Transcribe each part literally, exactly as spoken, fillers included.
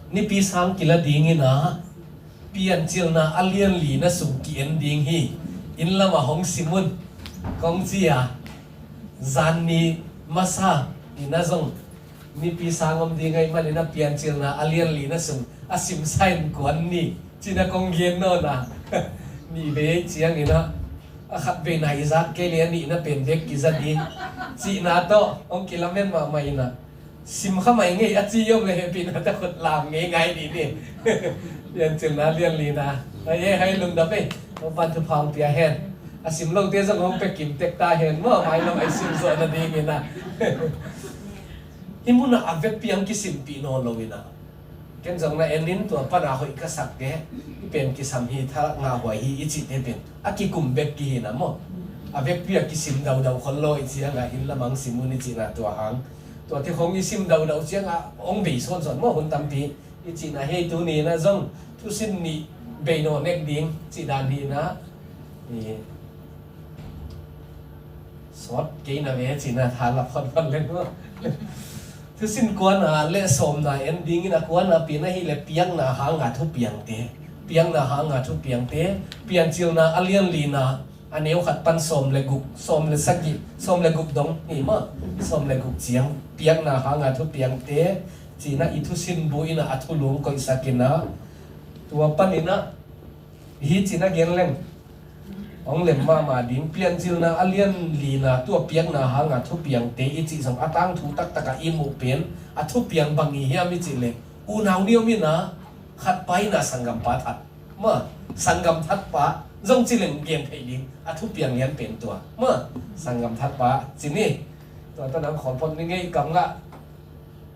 Nipi sang kila dingin ah, Piancilna a lianli na sung ki-en ding hi. Inn lamah hong sim un, kong ci a, zanni masa in ah zong nipi sang om ding ahih manin ah Piancilna a lianli na sung a simsa in kuan ni, ci-in ah kong gen nawn a, nih vei ciangin ah, a khat veina i zak kei leh a nihna pen bek kiza ding, cihna tawh hong kilamen mahmah in ah, sim kha mai ngei a ci om leh hehpihna tawh khut lam ngeingai dih ni. Piancilna lianlina, hai e, hai lungdam e, Topa'n thupha hong pia hen. A sim lote zong hong pia kim tek ta hen maw, mailam a i sim zawh nadingin ah. Hih munah a vekpi hong kisimpih nawn lo in ah, ken zong na en in, tua pan a hoih ka sakte, hih pen kisam hi, thalak ngahhuai hi i cihte pen a kikum bek kihi in ah maw. A vekpi a kisim daudau khol lo i ciangah, inn lamah hong sim un i cihna, tua hang, tuate khong i sim daudau ciangah hong bei sawnsawn maw, hun tampi i cihna hi. Tuni in ah zong thusin nih bei nawn nek ding cih dan hi in ah, i sawt kei na ve cihna tha lap photphot leng maw. Thusin kuana le sawmna en dingin ah, kuana pen ahih leh piakna hanga thupiangte, piakna hanga thupiangte, Piancilna a lianlina, a neu khat pan sawm le guk, sawm le sagih, sawm le guk dong hi maw, sawm le guk ciang, piakna hanga thupiangte, ci-in ah i thusin bu in ah a thulung koihsak in ah, tua panin ah, hi ci-in ah gen leng hong lem mahmah ding. Piancilna a lianlina, tua piakna hanga thupiangte i cih zong a tangthu taktak ah i muh pen, a thupiang bang hi hiam i cih leh, unau nih om in ah, khatpa in ah sanggampa that maw, sanggam thatpa zong ci leng gen thei ding, a thupiang lian pen tua maw, sanggam thatpa ci ni. Tua tawh nang khawl phot ni ngei, kam ngah,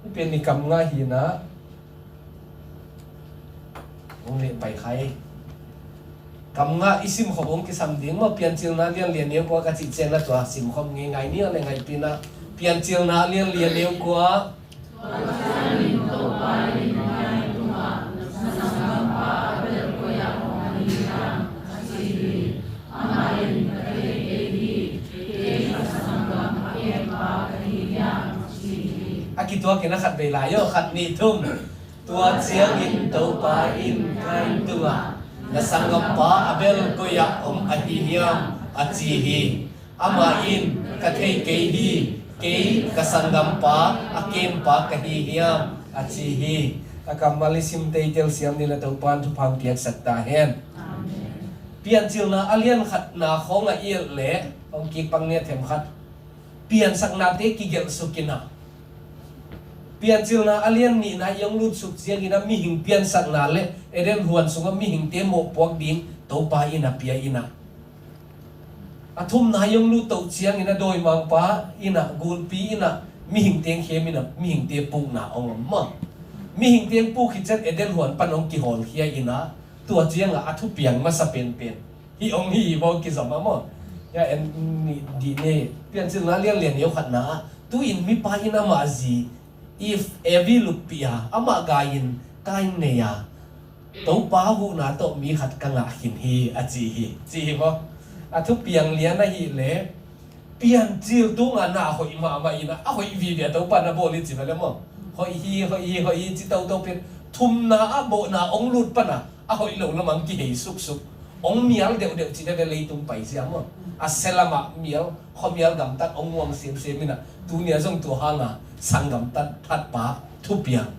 hih pen i kam ngah hi in ah, hong leh pai khai. Kam ngah i simkhop hong kisam ding maw, Piancilna lianli a neu kua ka cih ciangin ah tua simkhop ngeingai ni, a le ngaihpih in ah, Piancilna lianli a neu kua. A kituakin a khat vei lai aw, khat, nih, thum. Tua ciangin Topa in Kain tungah, "Na sanggampa Abel koi-ah om ahi hiam?" a ci hi. Amah in, "Ka thei kei hi, kei ka sanggampa a kempa ka hi hiam?" a ci hi. A kammal i simte i telsiam ni leh Topa'n thupha hong piaksak ta hen. Piancilna a lian khatna khawng a i et leh, hong kik pang ni a, them khat, piansaknate kigelh suk in ah, Piancilna a lian nihna i hong lutsuk ciangin ah mihing piansakna le Eden huan sungah mihingte mawhpuak ding Topa in a pia in ah, a thumna i hong lut toh ciangin ah dawimangpa in ah, gulpi in ah, mihing teng khem in ah, mihingte pukna hong om maw. Mihing teng puk khit ciang Eden huan pan hong kihawlkhia in ah, tua ciangah a thupiang masa penpen hih hong hi hi maw, kizom a maw. Hia en ni, dih ni, Piancilna lianlian neu khatna ah, tu-in mipa in amah zi Eve, Evi luppih a, amah gai-in Kain nei a, "Topa huhna tawh mi khat ka ngah khin hi," a ci hi, ci hi maw. A thupiang lian ahih leh, Piancil tungah na hoih mahmah in ah, a hoih vive a Topa na bawl hi ci va le maw. Hoih hi, hoih hi, hoih hi ci toto pen, thumna ah bawhna hong lut pan a, a hoih lo lamah hong kihei suksuk, hong mial deuhdeuh ci le ve, leitung paizia maw. A sia lamah mial, khuamial gamtat hong muang semsem in ah, tuni ah zong tua hanga sanggam tat, thatpa thupiang,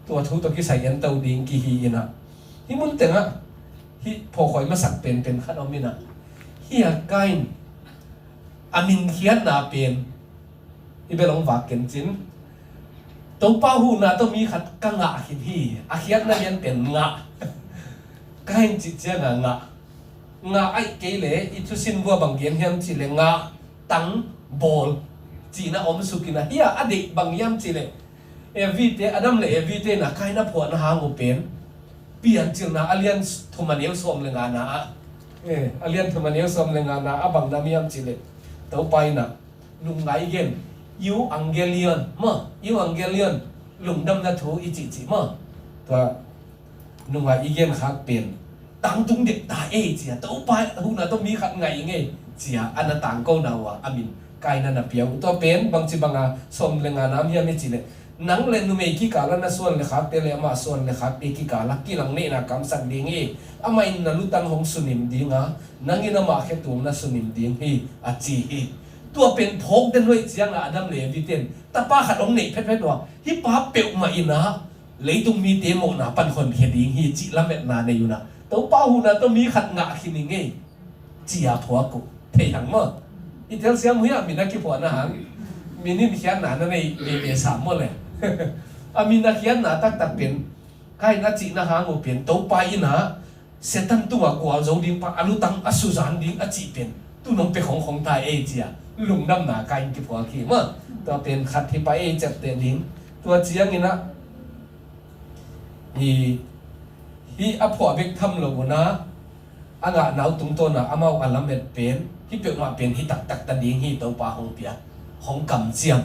tua thu tawh kisai ento ding kihi in ah, hih mun tengah hih phawkhawi masak penpen khat om in ah, hih a Kain a min khiatna pen i bel hong vak ken cin. "Topa huhna tawh mi khat ka ngah khin hi," a khiatna lian pen ngah. Kain cih ciangah ngah. Ngah ahih kei leh i thusin bu ah bang gen hiam cih leh, ngah, tang, bawl, cihna om suk in ah, hia a deih bang hiam cih leh, Evite, Adam le Evite in ah Kain a phuahna hang uh pen, Piancilna a lian thum a neu sawm le ngana ah, eh, a lian thum a neu sawm le ngana ah bang nam hiam cih leh, Topa in ah lungngai gen, euangelion maw, euangelion, lungdamna thu i cihcih maw. Tua nungah i genkhak pen, "Tangtung dek ta ei," ci a, "Topa huhna tawh mi khat ngah ing ei," ci a, a na tangkona uh a, a min Kain a na pia uh. Tua pen bangci banga sawm le nga nam hiam i cih leh, Nang le numei kikal ah na suan le khakte le amah suan le khakte kikal ah kilang neihna kamsak ding hi. Amah in na lutang hong sunim ding a, nang in amah khetum na sunim ding hi, a ci hi. Tua pen phawk den hoih ciangah Adam le Evi ten tapa khat hong neih phetphet uh a, hih pa peuhmah in ah leitung mite mawhna pan honkhia ding hi cih lametna nei un ah, Topa huhna tawh mi khat ngah khin ing ei, ci-a phuak uh. Thei hang maw? I telsiam uh hiam, min a kiphuahna hang? Min in khiatna na nei, nei, nei sam maw le? A min a khiatna taktak pen, Kain a cihna hang uh pen, Topa in ah Satan tungah gualzo ding pa, a lutang a suzan ding a cih pen tu nong pia khongkhong ta ei, ci-a lungdamna Kain kiphuak hi maw? Tua pen khat hi pah ei, ciapteh ding. Tua ciangin ah, i, hih a phuah bek tham lo un ah, a ngahna uh tungtawn ah amau a lamet pen, hih peuhmah pen hih taktak ta ding hi, Topa hong piak, hong kamciam,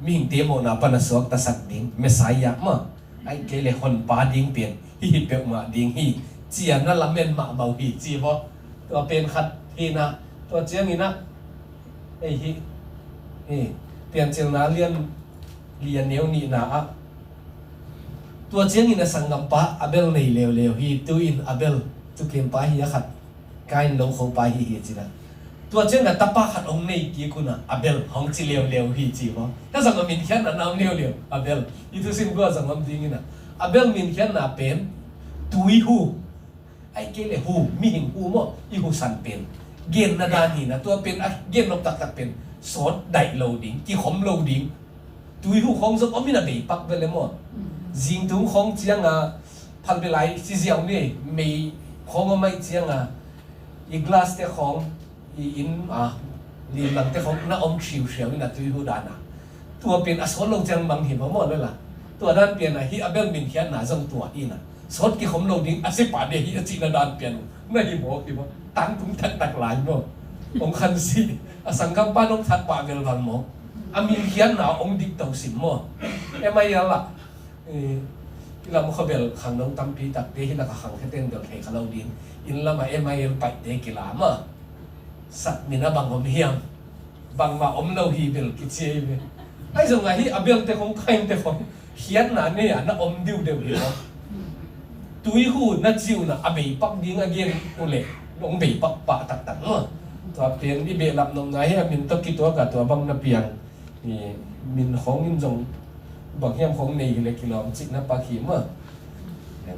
mihingte mawhna pan a suaktasak ding Messiah maw, ahih kei leh honpa ding pen hih, hih peuhmah ding hi, ci-a na lamen mahmah uh hi, ci maw? Tua pen khat hi in ah, tua ciangin ah, ei, hih, hih Piancilna lian li a neu nihna ah, tua ciangin a sanggampa Abel nei leuleu hi. Tu-in Abel, tuukempa hi a, khat Kain lokhopa hi hi, ci-in ah, tua ciangin a tapa khat hong nei kik un ah Abel hong ci leuleu hi, ci maw? Ka zong a min khiatna na om leuleu, Abel. I thusim gua zong om ding in ah, Abel min khiatna pen tuihu, ahih kei leh hu, mihing hu maw, i husan pen genna dan hi in ah, tua pen a gen nop taktak pen sawt daih lo ding, kikhom lo ding. Tuihu khawng zong om in ah, bei pak bel e maw. Zingtung khawng ciangah, phalbi lai ci ziau ni, mei khawng om ahih ciangah, i glass te khawng, i inn, a, limlang te khawng na om hriuhriau in ah, tuihu dan ah. Tua pen a sawt lo ciang mang hi maw, maw le la. Tua dan pian ah hih Abel min khiatna zong tua hi in ah, sawt kikhom lo ding a si pah ding hi, a cihna dan pian uh na hi maw, hi maw? Tangtung taktak lai maw? Hong khansi, a sanggampa nong that pah bel bang maw? A min khiatna hong dik to sim maw? M I L ah, eh, i lam khua bel khangno tampi takte hi, lak a khangkhiate in bel thei kha lo ding. Inn lam ah M I L paihte kila maw? Sak min a bang om hiam? Bangmah om lo hi bel kici hi ve. Ahi zongin ah hih Abel te khawng, Kain te khawng khiatna nei a na om diudeu hi maw? Tuihu na ci un ah a bei pak ding a gen uh leh hong bei pak pah taktak maw? Tua pen i behlap nopna hi a, min tawh kituak a tua bang na piang. I min khawng in zong bang hiam khawng nei hi leh kilawm cihna pak hi maw?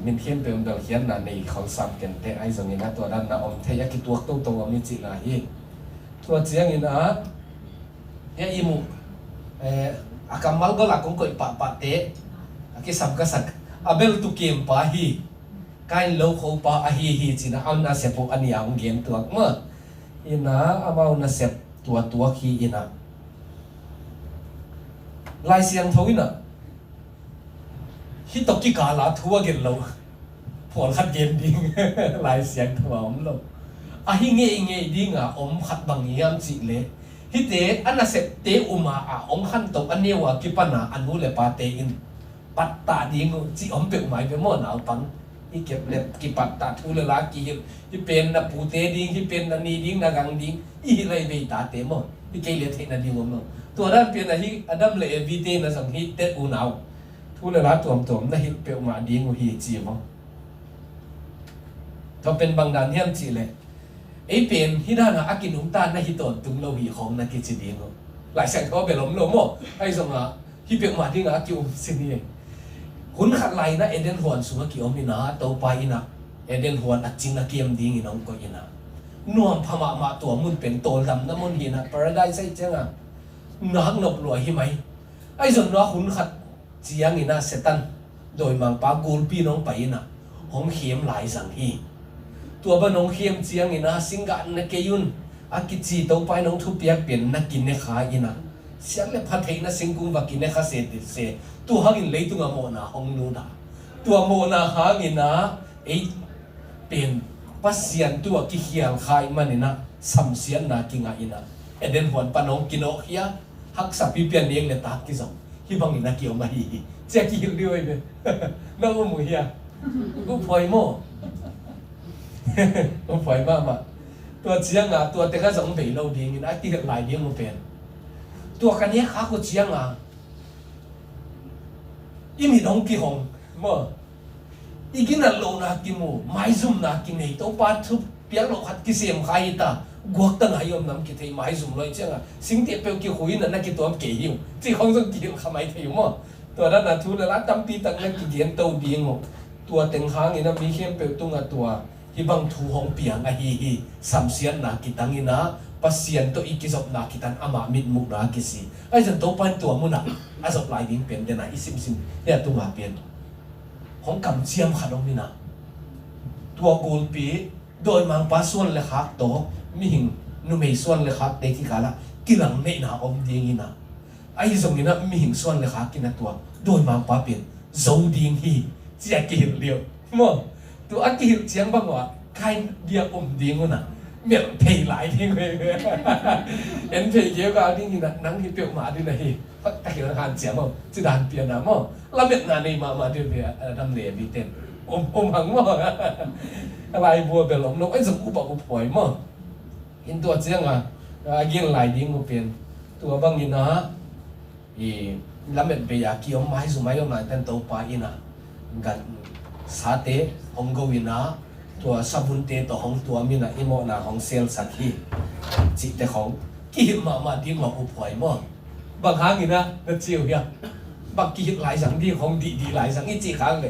Min khempeuh in bel khiatna nei khawng sam kei inteh, ahi zongin ah tua dan na om thei a, kituak toto om i cihna hi. Tua ciangin ah, hia i muh, eh, a kammal gol a kong koih pahpahte a kisam ka sak. Abel tuukempa hi, Kain lokhopa ahi hi, ci-in ah a nasep uh a nih a hong gen tuak maw? In ah amau nasep tua tuak hi in ah, Lai Siangtho in ah hih tawh kikal a thu a gen lo pawlkhat gen ding Lai Siangtho a om lo. Ahi ngeingei ding a om khat bang hiam cih leh, hihte a nasepte um a, a hong khanto a neu a kipan a a nu le pate in pattah ding uh cih om peuhmah hi ve maw, naupang. I keplep kipattah, thu le la kihilh, hih pen na pute ding, hih pen na ni ding, na gang ding, i hilh lai ve, i tate maw. Hih kei leh theihna ding om lo. Tua dan pian ah hih Adam le Evi te in ah zong hihte unau thu le la tuamtuam na hilh peuhmah ding uh hi, ci maw? Tua pen bang dan hiam cih leh, ei pen hih dan ah a kinungta na hi tawntung lo hi khawng na kici ding uh. Lai Siangtho bel om lo maw? Ahi zongin ah hih peuhmah ding a ki-um sin hi. Hun khat lai in ah Eden huan sung a ki-om in ah, Topa in ah Eden huan a cing a kiam dingin hong koih in ah, nuam pha mahmah, tua mun pen tawldamna mun hi in ah, Paradise ahih ciangin ah ngaknop lua hi mai. Ahi zongin ah hun khat ciangin ah Satan, dawimangpa gulpi in hong pai in ah hong khem lai zang hi. Tua bang hong khem ciangin ah, singgah na kei un, a kici Topa in hong thupiak pen na kine kha in ah, siat le pha theihna singkung va kine kha se, ti se, tua hangin leitung a mawhna hong lut a, tua mawhna hangin ah ei pen Pasian tu-a kikhial kha ahih manin ah samsiatna kingah in ah, Eden huan pan hong kinawhkhia, haksa pipi a nek le tak kizom, hih bangin a kiom ahi hi, ci-a kihilh ding uh hi ve. Na um uh hia? Uphuai maw? Uphuai mahmah. Tua ciangin ah tua teng ah zong bei lo dingin a kihilh lai ding uh pen, tua ka nek khak uh ciangin ah I mit hong kihong maw? I ginat lohna kimu, maizumna kinei, Topa thu piak loh khat kisem kha hi ta, guakta ngai om nam kithei, maizum loi cianga singteh peuh kikhui na, na kituam kei hi uh, ci khong zong kihilh kha mai thei uh maw? Tua dana thu le la tampi tak na kigen to ding uh. Tua teng hangin a mi khempeuh tungah tua hih bang thu hong piang ahi hi. Samsiatna kitang ina, Pasian tawh i kizopna kitang, amah mitmuhna kisi. Ahi zong Topa in tua munah a zop lai ding pen dena i simsim hia tunga pen hong kamciam khat om ina, tua gulpi dawimangpa suan le khak tawh mihing numei suan le khakte kikalah kilang neihna om ding ina, ahi zongin a mihing suan le khak ina tua dawimangpa pen zo ding hi, ci a kihilh liau maw? Tua a kihilh ciang bang uh a, Kain biak om ding una, melh thei lai ding uh hi. En thei keu kau ding ina, nang hi peuhmah ding ahi. Hot takil hanciam maw? Ci dan piana maw? Lametna nei mahmah ding uh hi a, Adam le Evi ten. Om, om hang maw? A lai bua bel om lo, ahi zong up a up huai maw? In tua cianga a gen lai ding uh pen tua bangina, i lamet bei a kiom maizum a i om lai ten Topa ina, gansate hong go ina, tua savunte tawh hong tuam ina, i mawhna hong selsak hi, cihte khong kihilh mahmah ding uh a up huai maw? Bang hangina na ci uh hia? Bang kihilh lai zang ding, hong dihdih lai zang i cih khang le,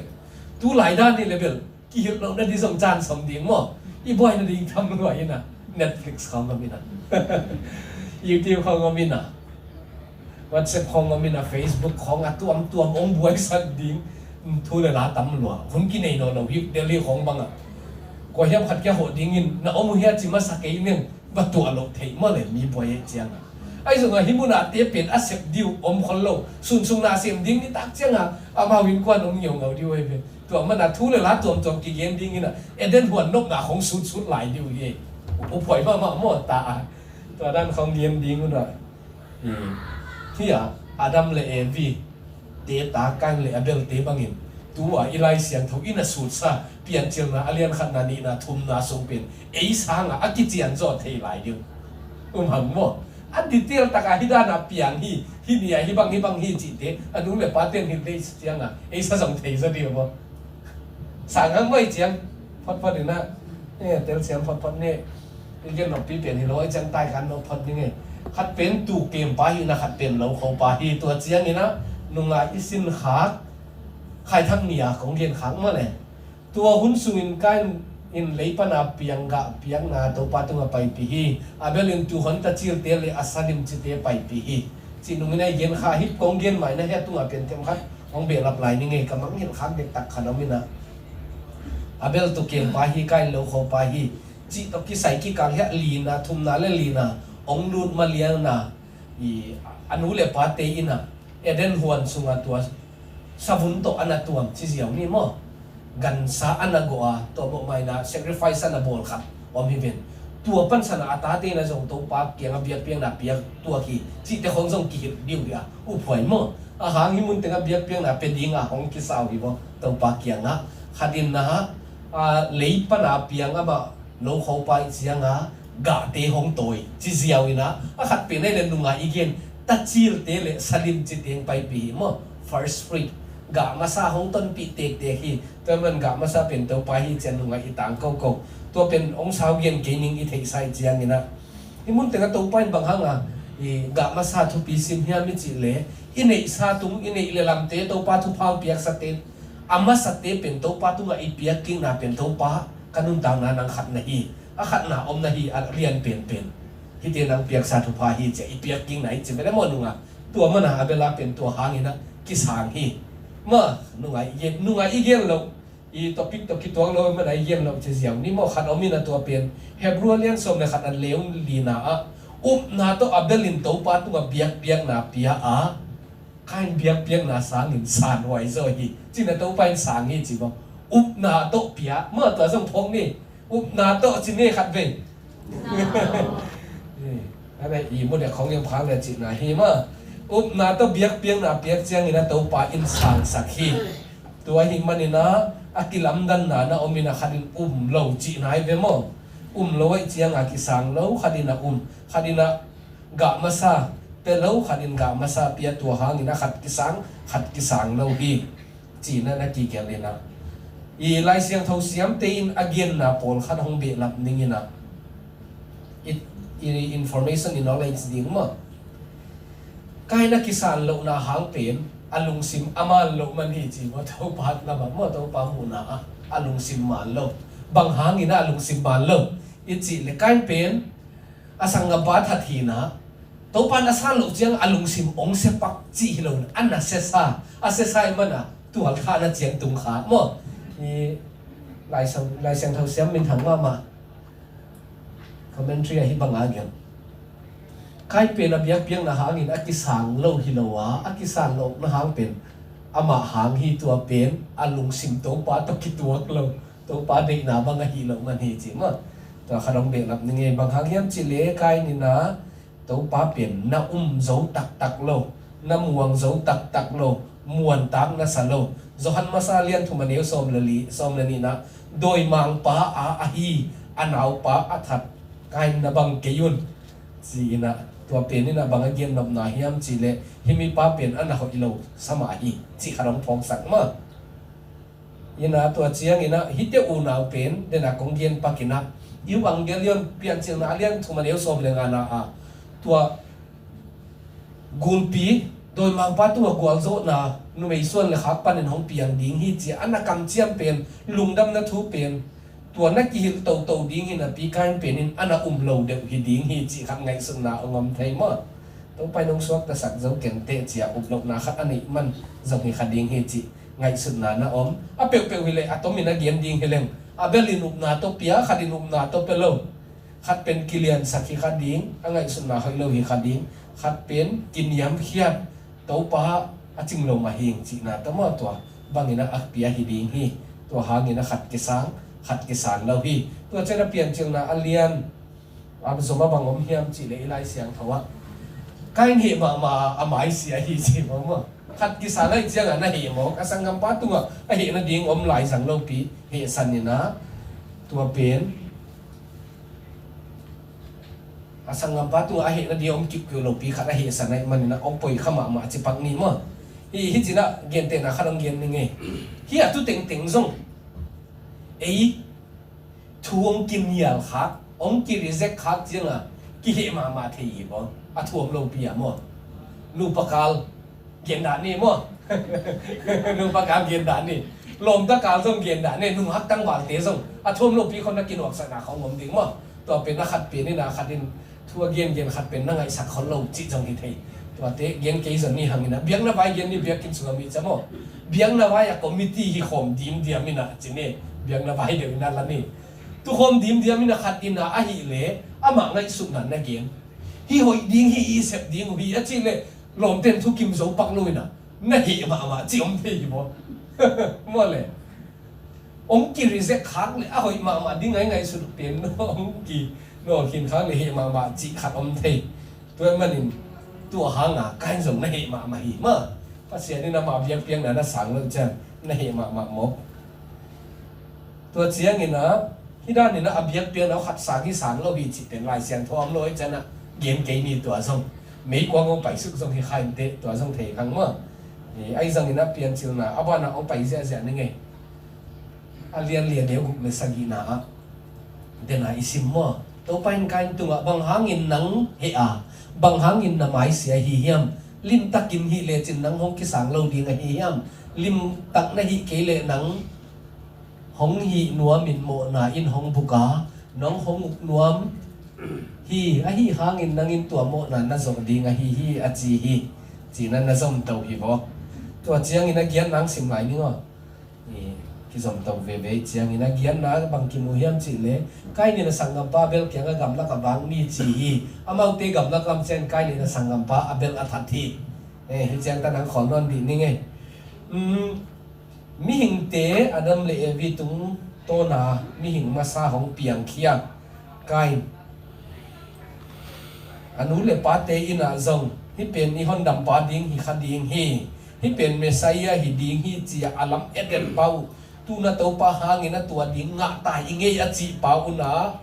tu lai dan hi le bel kihilh lohna ding zong caan sawm ding maw? I buaina ding tham lua ina, Netflix khawng om ina, YouTube khawng om ina, WhatsApp khawng om ina, Facebook khawng a tuamtuam hong buaisak ding thu le la tam lua. Hun kinei nawn lo hi, Delhi khawng bangah kua hiam khat kia hawh dingin na om uh hia ci masa kei ning. Va tuah loh theih maw le, mi buai ei cianga. Ahi zongah hih munahte pen a sep ding uh om khol lo. Sunsung na sem ding nitak cianga amau innkuan om ngeungau ding uh ei ve. Tua mana thu le la tuamtuam kigen ding ina, Eden huan nopna khong sutsut lai ding uh hi ei. Uphuai mahmah maw ta a. Tua dan khong gen ding una. Hi a, Adam le Evi te ta Kain le Abel te bangin tua i Lai Siangtho ina sutsa Piancilna a lian khatna, nihna, thumna sung pen ei sanga a kician zaw thei lai ding. Um hang maw? A detail taka hih dana piang hi, hih nia hih bang hih bang hi cihte a nu le pa ten hih lei cianga ei sa zong thei zaw ding maw? Sang hang maw i ciang photphot ina, eh, telsiam photphot ni. I gen noppi pen hi lo, i ciang tai kan nop phot ding e. Khat pen tu kempa hi ina, khat pen lo khopa hi. Tua ciang ina nunga i sin khak, Khaithak ni a kong gen khak maw le. Tua hun sungin Kain in lei pana piang gah piakna Topa tunga paipih hi. Abel in tu hon tacilte le a salim cite paipih hi. Cih nungin a i gen kha hi, kong gen mai na hia tunga pen themkhat hong behlap lai ning e, ka mangngilh khak dektak khat om ina. Abel tu kempa hi, Kain lo khopa hi. Cih tawh kisai kikang hiah lina, thumna le lina hong lut malianna, i a nu le pate ina Eden huan sunga tua savun tawh ana tuam ci ziau ni maw? Gansa ana gawh a, tua bawh maina sacrifice ana bawl khat om hi ven. Tua pansana a tate ina zong Topa kianga biakpiakna piak tuak hi cihte khong zong kihilh ding uh hi a, uphuai maw? A hang hih mun tenga biakpiakna pia dinga hong kisau hi maw? Topa kianga khat in na, a, lei pana piang amah lo khopa i cianga gahte hong tawi ci ziau ina, a khat pen ei le nunga i gen tacilte le salim cite hong paipih hi maw? First fruit, gah masa hong tonpih tektek hi. Tua man gah masa pen Topa hi cian nunga i tang koko. Tua pen hong sau gen kei ning i theihsa i ciang ina, i mun tenga Topa in bang hanga i gah masa thupi sim hiam i cih le, i neihsa tung, i neih le lamte Topa thupha hong piaksate, a masate pen Topa tunga i piak kikna pen Topa ka nuntakna nang khat na hi, a khatna om na hi, a lian penpen. Hihte nang piaksa thupha hi cia i piak kikna hi ci ve le maw nunga. Tua mana Abela pen tua hangina kisang hi. Ma, nunga i gen, nunga i gen loh, i topic tawh kituak lo mana i gen loh ci ziau ni maw. Khat om ina tua pen Hebru a lian sawm le khat a leu lina ah, upna tawh Abel in Topa tunga biakpiakna pia a, Kain biakpiakna sangin sanhuai zaw hi. Cina Topa in sang hi ci maw. Upna tawh pia, ma tua zong phawk ni. Upna tawh ci ni khat vei. Ana i mu dek khong yam khang le cihna hi ma. Upna tawh biakpiakna piak ciangina Topa in sangsak hi. Tua hi manina a kilamdanna na om ina khat in um lo cihna hi ve maw. Um lo aih cianga kisang lo, khat ina um, khat ina gah masa pia lo, khat in gah masa pia, tua hangin a khat kisang, khat kisang lo hi. Ci-in ah na kigelh in ah, i Lai Siangtho siamte in a genna pawlkhat hong behlap ning in ah, i, i information, i knowledge ding maw. Kain a kisan lohna hang pen a lungsim a man loh man hi ci maw, Topa lamah maw, Topa muhna ah a lungsim man lo. Bang hangin ah a lungsim man lo i cih leh, Kain pen a sanggampa that hi in ah, Topa in a san loh ciang a lungsim hong siapak cih hi lo in ah, a na siasa, a siasa ahih man ah tualthahna ciang tung kha maw. I Lai Siang, Lai Siangtho siam minthang mahmah commentary ah hih bang a gen. Kain pen a biakpiakna hangin a kisang lo hi lo a, a kisan lohna hang pen amah hang hi, tua pen a lungsim Topa tawh kituak lo, Topa deihna bang ahih loh man hi ci maw. Tua khat hong behlap ning ei. Bang hang hiam cih leh Kain in ah Topa pen na um zo taktak lo, na muang zo taktak lo, muantak na sa lo. Johan Masa lian thum a neu sawm le li, sawm le nihna, dawimangpa a ahi a naupa a that Kain na bang kei un, ci-in ah, tua pen in ah bang a gen nopna hiam cih leh, hih mipa pen a na hoih lo sa mah hi, cih khat hong phawksak maw. In ah tua ciangin ah hihte unau pen, den a kong gen pak in ah, Evangelion, Piancilna a lian thum a neu sawm le ngana ah, tua gulpi, dawimangpa tungah gualzawhna numei suan le khak panin hong piang ding hi ci-a a na kamciam pen, lungdamna thu pen, tua na kihilh toto ding hi napi Kain pen in a na um lo deuh hi ding hi cih khat ngaihsutna hong om thei maw. Topa in hong suaktasak zo kei inteh ci-a up lohna khat a neih man zong hi kha ding hi cih ngaihsutna na om. A peuhpeuh hi leh a tomin a gen ding hi leng, Abel in upna tawh pia, khat in upna tawh pia lo. Khat pen kiliansak hi kha ding, a ngaihsutna hoih lo hi kha ding. Khat pen kiniamkhiat, Topa a cing lo mah hi ing cihna tawh maw, tua bangin a pia hi ding hi. Tua hangin a khat kisang, khat kisan lo hi. Tua ciang a Piancilna a lian a zom a bang om hiam cih leh i Lai Siangtho ah, Kain heh mahmah a, a mai sia hi ci maw maw. Khat kisan ahih ciangah na heh mawk, a sanggampa tungah a heh nading om lai zang lopi hehsan in ah, tua pen a sanggampa tungah a heh nading om kiukiu lopi khat a hehsan ahih manin ah hong poi kha mahmah ci pak ni maw. Hi, hih ci-in ah gentehna khat hong gen ning ei. Hih a tu tengteng zong ei thu hong kinial khak, hong ki-reject khak ciangah kiheh mahmah thei hi maw. A thu om lopi ah maw. Nupa kal gen dah ni maw. Nupa kal gen dah ni. Lawmta kal zong gen dah ni. Nungak tangvalte zong a thu om lopi khawng na kinuaksakna khawng om ding maw. Tua pen a khat pen in a khat in thu a gengen khat pen na ngaihsak khol lo cih zong hi thei. Tuate gen kei zong ni hang in ah, biakna vai gen ni, biakinn sungah mi ca maw. Biakna vai a committee hi khawm dimdiam in ah ci ni, biakna vai deuh in ah la ni. Tu khawm dimdiam in ah khat in ah ahih leh amah ngaihsutna na gen. Hih hoih ding hi, i sep ding uh hi a cih leh lawmten thukim zo pak lo in ah na heh mahmah cih om thei hi maw. Maw le. Hong ki-reject khak leh a hoih mahmah ding a i ngaihsut pen hong kinawlkhin khak leh heh mahmah cih khat om thei. Tua ahih manin tua hangah Kain zong na heh mahmah hi maw. Pasian in amah biakpiakna na sang loh ciang na heh mahmah mawk. Tua ciangin ah hih danin ah a biakpiakna uh khat sang hi, sang lo hi cih pen Lai Siangtho ah om lo ahih ciangin ah gen kei ni tua zong. Meikuang hong paisuk zong hi kha inteh, tua zong thei kha ing maw. Eh, ahi zongin ah Piancilna a banah hong pai ziahziah ning ei. A lian li a neu guk le sagihna ah den a i sim maw. Topa in Kain tungah, bang hangin nang heh a, bang hangin na maisia ahi hiam? Limtakin hih lecin nang hong kisang lo ding ahi hiam? Limtak na hih kei leh nang hong hih nuamin mawhna in hong buk a, nong hong uk nuam hi. Ahi hangin nang in tua mawhna na zawh ding ahi hi, a ci hi. Ci-in ah na zom to hi vaw. Tua ciangin a giatna hong sim lai ning aw. I kizom to veve ciangin a giatna bang kimu hiam cih leh, Kain in a sanggampa Abel kiangah gamlak a vak ni ci hi. Amaute gamlak lam ciangin Kain in a sanggampa Abel a that hi. Eh, hih ciang tan hong khawl nawn dih ning ei. Um, mihingte Adam le Evi tungtawna mihing masa hong piangkhia Kain, a nu le pate in ah zong, hih pen i hondampa ding hi kha ding hi, hih pen Messiah hi ding hi, ci-a a lam et et pa uh, tu-in ah Topa hangin a tua ding ngah ta hi ing ei a cih pa uh in ah,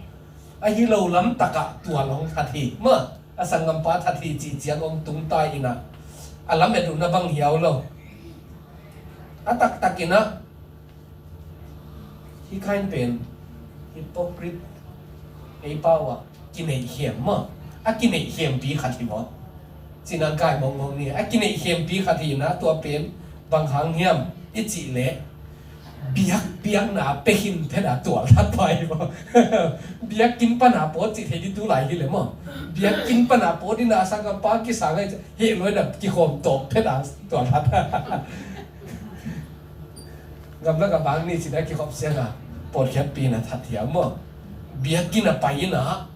ahi lo lamtakah tua hong that hi. Mah, a sanggampa that hi cih ciang hong tung ta in ah, a lam et uh na bang hiau lo. A taktak in ah, hih kind pen hypocrite, ei pau ah kineihkhiam maw. A kineihkhiampi khat hi maw. Cinah kai mawngmawng ni, a kineihkhiampi khat hi inah, tua pen bang hang hiam i cih leh, biakpiakna pia khin phet a tualthat pa hi maw. Biakinn pana pawt cih thei dih tu lai hi leh maw. Biakinn pana pawt inah sanggampa kisang ai, heh luai na kikhawm tawk phet a tualthat. Gamlak a bang ni cinah kikhop siang a, pawtkhiatpi na that hiam maw. Biakinn a pai inah,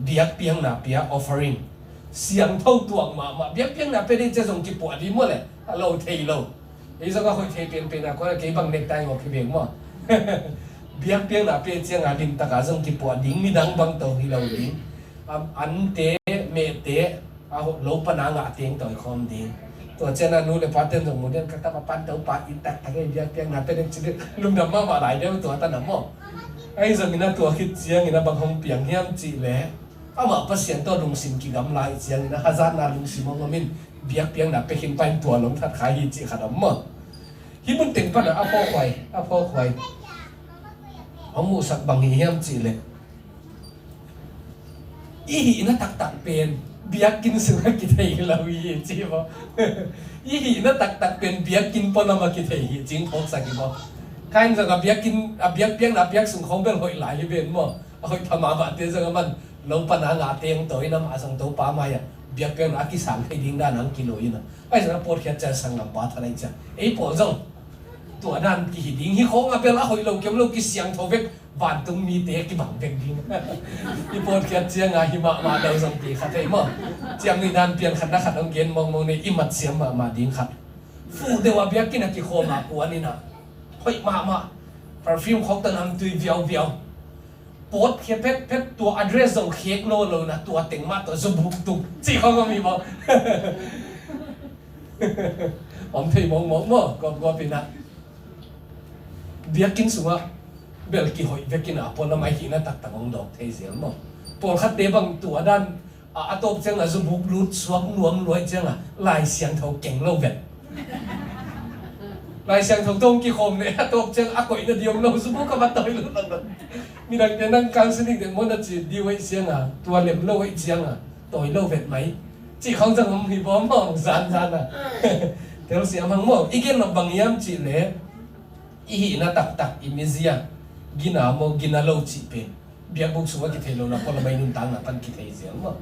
biakpiakna pia, offering, siangtho tuak mahmah. Biakpiakna pia ding cia zong kipuah ding maw le, a lo thei lo. Ei zong a hoih thei penpen a kuan a kei bang nektai ngawk hi veng maw. Biakpiakna pia cianga limtak a zong kipuah ding, midang bang to hi lo ding. Am, ante, mehte, a lo pana ngah teng tawi khawm ding. Tua ciang a nu le pa ten zong mu den, ka tapa pan Topa in taktak ei biakpiakna pia ding ci ding, lungdam mahmah lai deuh tua ta na maw. Ahi zongin a tua khit ciangin a bang hong piang hiam cih leh, amah Pasian tawh lungsim kigam lai ciangin a hazatna lungsim hong om in, biakpiakna pia khin pa in tua long that kha hi cih khat om maw. Hih mun teng pan a, a phawkhuai, a phawkhuai hong muhsak bang hi hiam cih leh, i hihna taktak pen biakinn sungah kithei lo hi ci maw. I hihna taktak pen biakinn pualam a kithei hi cing phawksak hi maw. Kain zong a biakinn, a biakpiakna piak sung khawng bel hoih lai hi ven maw. A hoih pha mahmahte zong a man lo pana ngahte hong tawi in amah zong Topa mai-ah biakpiakna a kisang thei ding dan hong kilui in a. Ahi zong a pawtkhiat ciang sanggampa that ahi ciang ei pawl zong tua dan kihi ding hi khawng a bel a hoih lo kem lo kisiangtho vek vantung mite kibang vek ding. I pawtkhiat cianga hi mahmah lo zong ti khat ei maw. Ciang ni dan pian khat na khat hong gen mawngmawng ni i mat siam mahmah ding khat. Fuh deuh a biakinn a kikhawm a kuan inah hoih mahmah perfume khawk tan hamtui viauviau. Pawt khia phetphet tua address zong khek lo lo na tua teng mah tua zubuk tuk cih khawng om hi maw. Om thei mawngmawng maw, gawpgawp inah. Biakinn sungah bel kihoih vekin a pualam a hihna taktak hong dawk thei zel maw. Pawlkhatte bang tua dan a, a tawp ciang a zubuk lut suak nuam luai ciang a Lai Siangtho keng lo vet. Lai Siangtho tawh kikhawm leh a tawp ciang a koihna dih om lo, zubuk a va tawi lo lo. Midangte nang counseling dek maw na ci dih uh aih ciang a, tua lem lo aih ciang a tawi lo vet mai. Cih khawng zang om hi bawm maw, zanzan a. Telsiam hang maw, i gen nop bang hiam cih leh, i hihna taktak i mizia gina maw, gina lo cih pen biakbuk sungah kithei lo na pualam a i nuntakna pan kithei zel maw.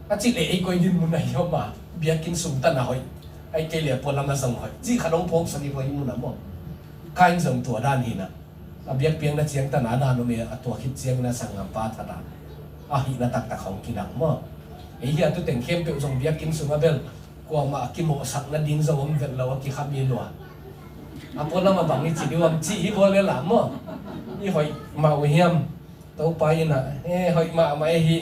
A cih leh ei koi din mun a hi om a, biakinn sung tan a hoih, aih kei leh pualam a zong hoih cih khat hong phawksak hi maw, hi mun a maw. Kain zong tua dan hi na. A biakpiakna ciang tan a dan om e, a tua khit ciangin a sanggampa that a, a hihna taktak hong kilang maw. Ei hi a tu teng khempeuh zong biakinn sungah bel kuamah a kimawhsak nading zong om vet lo a kikhami lua. A pualam a bang i ci dih uh am cih hi bawl le la maw. I hoih mah uh hiam? Topa inah, he hoih mahmah e hi.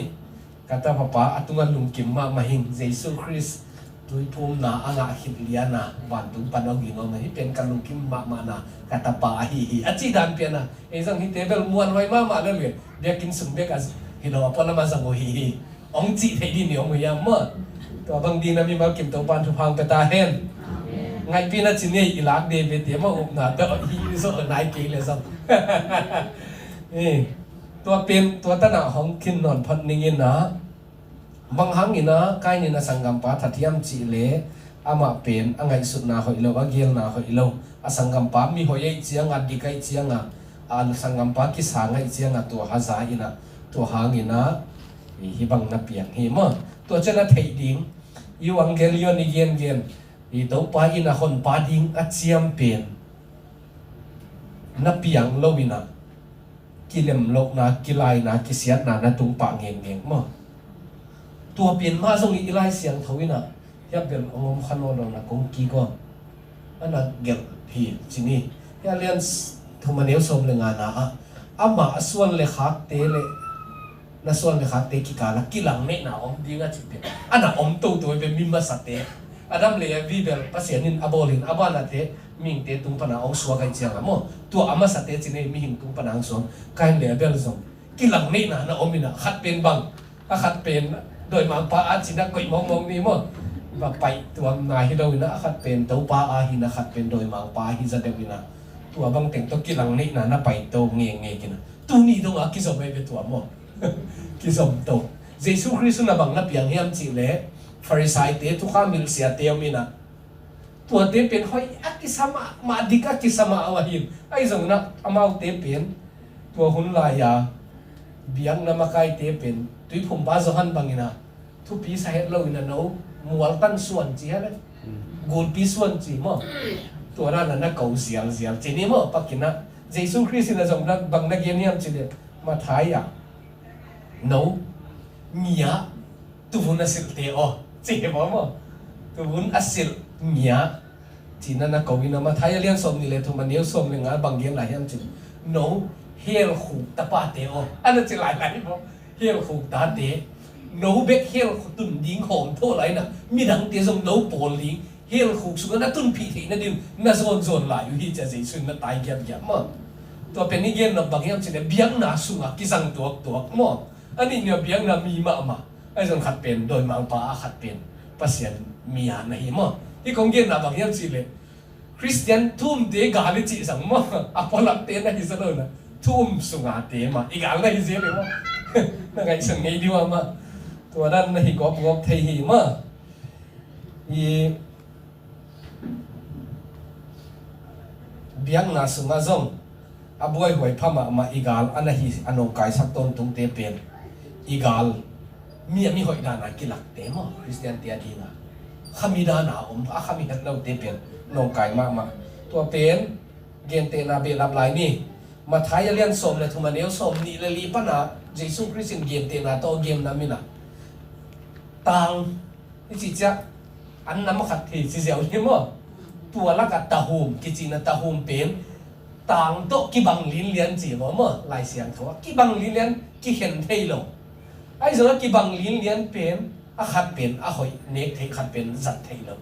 Ka tapa pa a tungah lungkim mahmah hing, Jesu Khrist tuiphumna a ngah khit liana vantung pan aw ging aw mah hi pen ka lungkim mahmahna ka tapa ahi hi a cih dan piana. Ei zong hite bel muanhuai mahmah le le biakinn sung bek a hi lo a pualam a zang uh hi hi. Hong cih theih dih ni hong uh hiam maw? Tua bang ding na mimal kim Topan thupha hong pia ta hen. Ngaihpihna ci ni i lak de bete maw, upna tawh hi zo nai kei le zong. Eh, tua pen tua tanah hong khin nawn phot ning inah, bang hang inah Kain inah sanggampa that hiam cih leh, amah pen a ngaihsutna hoih lo, a gelna hoih lo, a sanggampa mi hoih aih cianga, dik aih cianga, a sanggampa kisang aih cianga tua haza inah, tua hang inah hih bang na piang hi maw. Tua cian a theih ding, Evangelion i gengen, i Topa inah honpa ding a ciam pen na piang lo inah kilem lohna, kilaina, kisiatna na tung pah ngengeng maw. Tua pen mah zong i Lai Siangtho inah hiah bel hong om kha nawn lo na kong kik aw. A na gelh hi ci ni. Hiah lian thum a neu sawm le ngana ah, amah a suan le khakte le na suan le khakte kikala kilang neihna om dinga cih pen a na om toto ve. Mi masate Adam le Evi bel Pasian in a bawl in a banate mihingte tung pana hong suak aih cianga maw. Tua a masate ci nei mihing tung pana hong suak. Kain le Abel zong kilang neihna na om inah, khat pen bang, a khat pen dawimangpa a cina koih mawngmawng ni maw. va paih tuamna hi lo in ah, a khat pen Topa a hi in ah, a khat pen dawimangpa a hi za deuh in ah, tua bang teng tawh kilang neihna na paih to ngekngek in ah, tuni dong a kizom ei ve tua maw? Kizom to. Jesu Khrist in ah bang na piang hiam cih leh, Farisai-te, thukham hilh siate om in ah, tuate pen hoih a kisa mahmah, dik a kisa mah uh ahi in, ahi zongin ah amaute pen tua hun lai-a biakna makaite pen tuiphumpa Johan bangin ah thupi sa het lo in ah, no mualtan suan ci hi leh, gulpi suan ci maw, tua dan a na ko zialzial ci ni maw. Pak in ah Jesu Khrist in ah zong bang na gen hiam cih leh, Matthai ah, no ngia tuvun a silhte aw, ci hi maw maw? Tuvun a silh ngia ci-in ah na ko in ah, Matthai a lian sawmnih le thum, a neu sawm le nga, bang gen lai hiam cih leh, no hell khuk tapate aw, a na ci lailai maw? Hell khuk tate, no bek hell khuk tun ding hawmthawh lai in ah, midangte zong no pawl ding hell khuk sungah na tunpih theih nading na zawnzawn lai uh hi, ci-a Jesu in na tai giatgiat maw. Tua pen i gen nop bang hiam cih leh, biakna sungah kizang tuaktuak maw. A nih ni-a biakna mi mahmah. Ahi zong khat pen dawimangpa a, khat pen Pasian mi a na hi maw. Hih kong genna bang hiam cih leh, Khristian thu-umte gal i cih zong maw, a pualamte na hi zaw lo in ah, thu-um sungate mah i gal na hi zel hi maw. Na ngaihsun ngei ding uh a maw. Tua dan na hi gawpgawp thei hi maw. I biakna sungah zong a buaihuai pha mahmah, i gal a na hi, a nawngkaisak tawntungte pen i gal, mi a mihoih dan a kilakte maw, Khristiante a ding a khami dan a om, a khami het lote pen nawngkai mahmah. Tua pen gentehna behlap lai ni. Matthai a lian sawm le thum, a neu sawmnih le li pan a Jesu Khrist in gentehna tawh a gen na min a, tang i cih ciang an nam khat hi ci ziau hi maw. Tua lakah tahum kici-in ah, tahum pen tang tawh kibang linlian ci maw maw, Lai Siangtho ah kibang linlian, kikhen thei lo. Ahi zongah kibang linlian pen, a khat pen a hoih nek theih, khat pen zat theih lo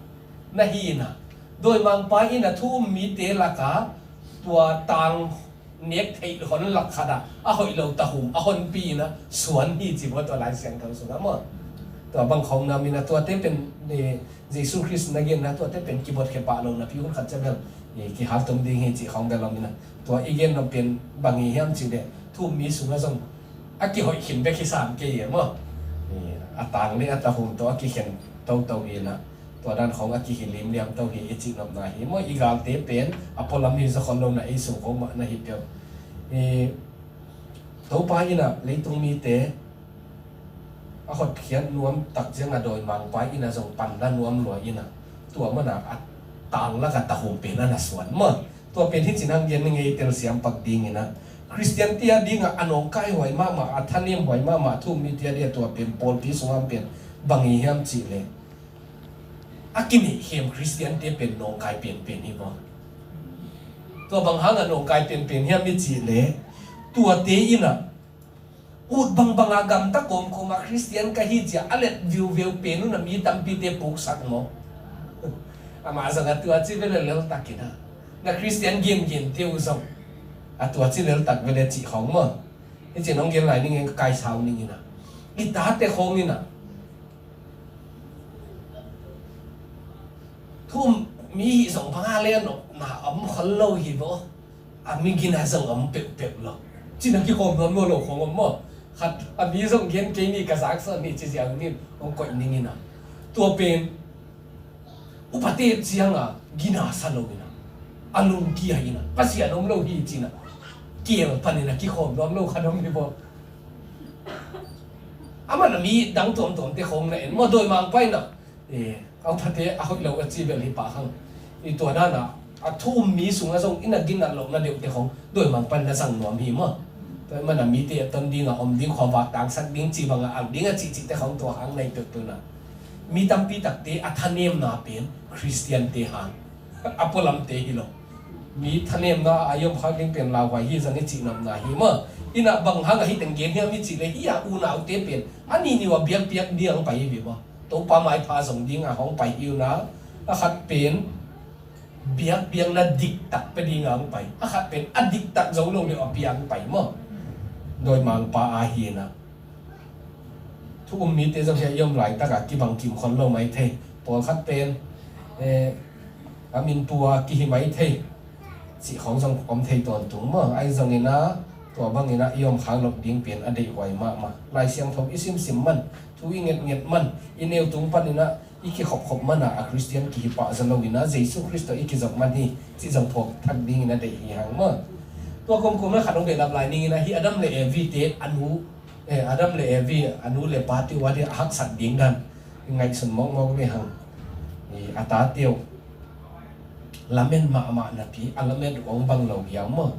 na hi in ah, dawimangpa in ah thu-um mite lakah tua tang nek theih hon lak khat ah a hoih lo tahum a honpi in ah suan hi ci maw, tua Lai Siangtho sungah maw. Tua bang khawng na min a, tuate pen, eh, Jesu Khrist na genna tuate pen kibotkhia pah lo napi hun khat ciang bel, eh, kihaltum ding hi cih khawng bel om in ah, tua i gen nop pen bang hi hiam cih leh, thu-um mi sungah zong a kihoih khin bek hi sam kei hi maw. Eh, a tang le a tahum tawh a kikhen toto hi in ah, tua dan khawng a kihi limliam to hi i cih nopna hi maw. I galte pen a pualam hi zaw khol lo in ah, ei sung khawng mah na hi peuh. I Topa in ah leitung mite a hotkhiat nuam tak ciang a dawimangpa in ah zong panla nuam lua in ah, tua man a a tang lakah tahum pen a na suan maw. Tua pen hi ci-in hong gen ning ei, telsiam pak ding in ah, Khristiante a ding ah a nawngkaihuai mahmah, a thanemhuai mahmah thu-um mite a ding ah tua pen pawlpi sungah pen bang hi hiam cih leh, a kineihkhem Khristiante pen nawngkai penpen hi maw. Tua bang hang a nawngkai penpen hiam i cih leh, tuate in ah ut bangbang a gamta kawmkawm a Khristian ka hi ci-a a let viuveu pen un ah mi tampite puksak maw. Amah zong a tua ci ve leh leltak in ah, na Khristian gengente uh zong a tua ci leltak ve leh cih khawng maw. Hi ci-in hong gen lai ning ei, ka kaisau ning in ah, i tate khawng in ah thu-um mi hih zong bang a le a nopna om khol lo hi maw. A mi gina zong om peuhpeuh lo, ci-in a kikhawm nuam lo lo khawng om maw. Khat a mi zong gen kei ni, ka zaksa ni ci ziau ni, hong koih ning in ah, tua pen upate ciang a gina sa lo in ah, a lungkia in ah, Pasian om lo hi ci-in ah, kiel pan in ah kikhawm nuam lo khat om hi maw. Amah in a mi dang tuamtuamte khawng na en maw, dawimangpa in ah, eh, a upate a hoih lo a ci bel hi pah hang. I tua dan a, a thu-um mi sungah zong in a ginat lohna deuhte khawng dawimangpa in na zang nuam hi maw. Tua ahih man a mite a ton ding a, om ding, khuavak tangsak ding, ci bang a alh ding a cihcihte khawng tua hang na hi peuhpeuh in ah, mi tampi takte a thanemna pen Khristiante hang, a pualamte hi lo. Mi thanemna a i om khak ding pen lauhuai hi zang i cih nopna hi maw. In ah bang hang a hih teng gen hiam i cih leh, hih a unaute pen a nihnih uh a biakpiak ding a hong pai hi ve maw. Topa maipha zong ding a hong pai hi un ah, a khat pen biakpiakna diktak pia ding a hong pai, a khat pen a diktak zo lo leh a pia hong pai maw. Dawimangpa a hi in ah, thu-um mite zong hi a i om laitak a kibang kim khol lo mai thei. Pawlkhat pen, eh, a min tua kihi mai thei cih khawng zong om thei tawntung maw? Ahi zongin ah tua bangin ah i om khak loh ding pen a deihhuai mahmah. Lai Siangtho i simsim man, thu i ngetnget man, i neu tung panin ah i kikhopkhop man ah a Khristian kihi pah zaw loin ah Jesu Khrist tawh i kizop man hi cih zong phawk thak dingin a deih hi hang maw? Tua kumkum ah khat hong behlap lai ningin ah hih Adam le Evi te a nu, eh, Adam le Evi a nu le pa te uh a ding a haksat ding dan ngaihsun mawkmawk le hang. I a tate uh lamen mahmah napi a lamet uh hong bang lo hiam maw?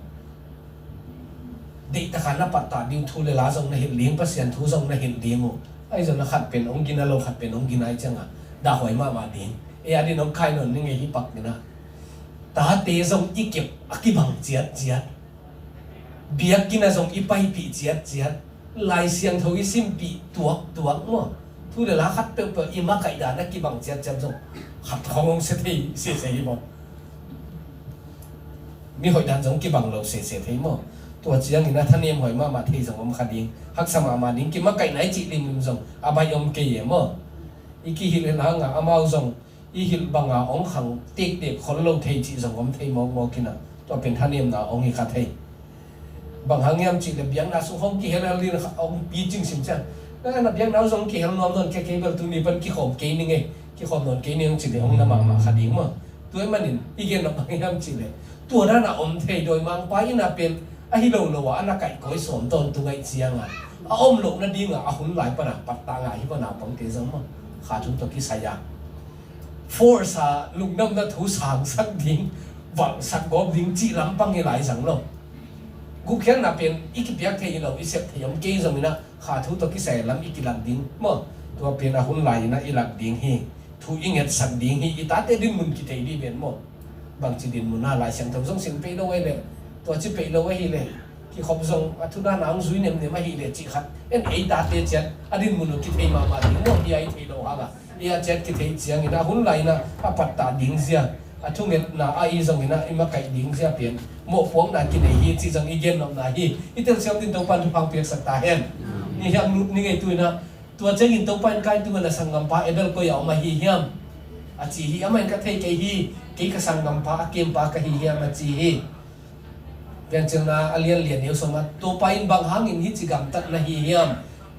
Deihtakin na pattah ding thu le la zong na hilh ding, Pasian thu zong na hilh ding uh. Ahi zong a khat pen hong gina lo, khat pen hong gina i ciangah dahhuai mahmah ding. E a din hong khai nawn ning e hi pak ding ah. Tate zong i kep a kibang ciatciat. Biakinn ah zong i paipih ciatciat, Lai Siangtho i simpih tuaktuak maw? Thu le la khat peuhpeuh i makaih dan a kibang ciatciat zong khat khawng hong sia thei sese hi maw? Mi hoih dan zong kibang lo sese thei maw? Tua ciangin a thanem huai mahmah thei zong om kha ding, haksa mahmah ding, kimakaihna i cih limlim zong a baih om kei e maw? I kihilh hangah amau zong i hilh banga hong khang tektek khol lo thei cih zong om thei mawkmawk in ah, tua pen thanemna hong hi kha thei. Bang hang hiam cih leh biakna sung hong kihelhel ding hong pi cingsim ciang, na biakna uh zong kihel nuam nawn kei, kei bel tuni pan kikhawm kei ning e, kikhawm nawn kei ning cih leh hong na mahmah kha ding maw? Tua ahih manin i gen nop bang hiam cih leh tua dan a om thei, dawimangpa in a pen ahi lo lo a a na kaihkawi sawm tawntung ahih ciangin a om loh nadingin a hun lai pan a pattah ngah hi pan a pangte zong maw? Kha thu tawh kisai a force a lungdamna thu sangsak ding, valhsak gawp ding cih lampang hi lai zang lo. Gupkhiatna pen i kipiak thei hi lo, i sep thei om kei zongin ah kha thu tawh kisai lam i kilak ding maw? Tua pen a hun lai-in ah i lak ding hi. Thu i ngetsak ding hi. I tate dinmun kithei dih pen maw? Bangci dinmun a Lai Siangtho zong sin peih lo ahih leh, tua ci peih lo ahih leh, kikhop zong a thu dan a hong zui nemnem ahih leh cih khat en, ei tate ciat a dinmun uh kithei mahmah ding maw? Bia i thei lo hang a, i a ciat kithei ciangin a hun lai-in ah a pattah ding zia, a thungetna a i zongin ah i makaih ding zia pen mawhpuakna kinei hi cih zong i gennopna hi. I telsiam ding Topa'n thupha piaksak ta hen. I hiam lut ni ngei tu-in ah, tua ciangin Topa in Kain tungah, na sanggampa Abel koi-ah om ahi hiam? A ci hi. Amah in, ka thei kei hi, kei ka sanggampa a kempa ka hi hiam, a ci hi. Piancilna a lian li a neu sawm ah, Topa in, bang hangin hih ci gamtat na hi hiam?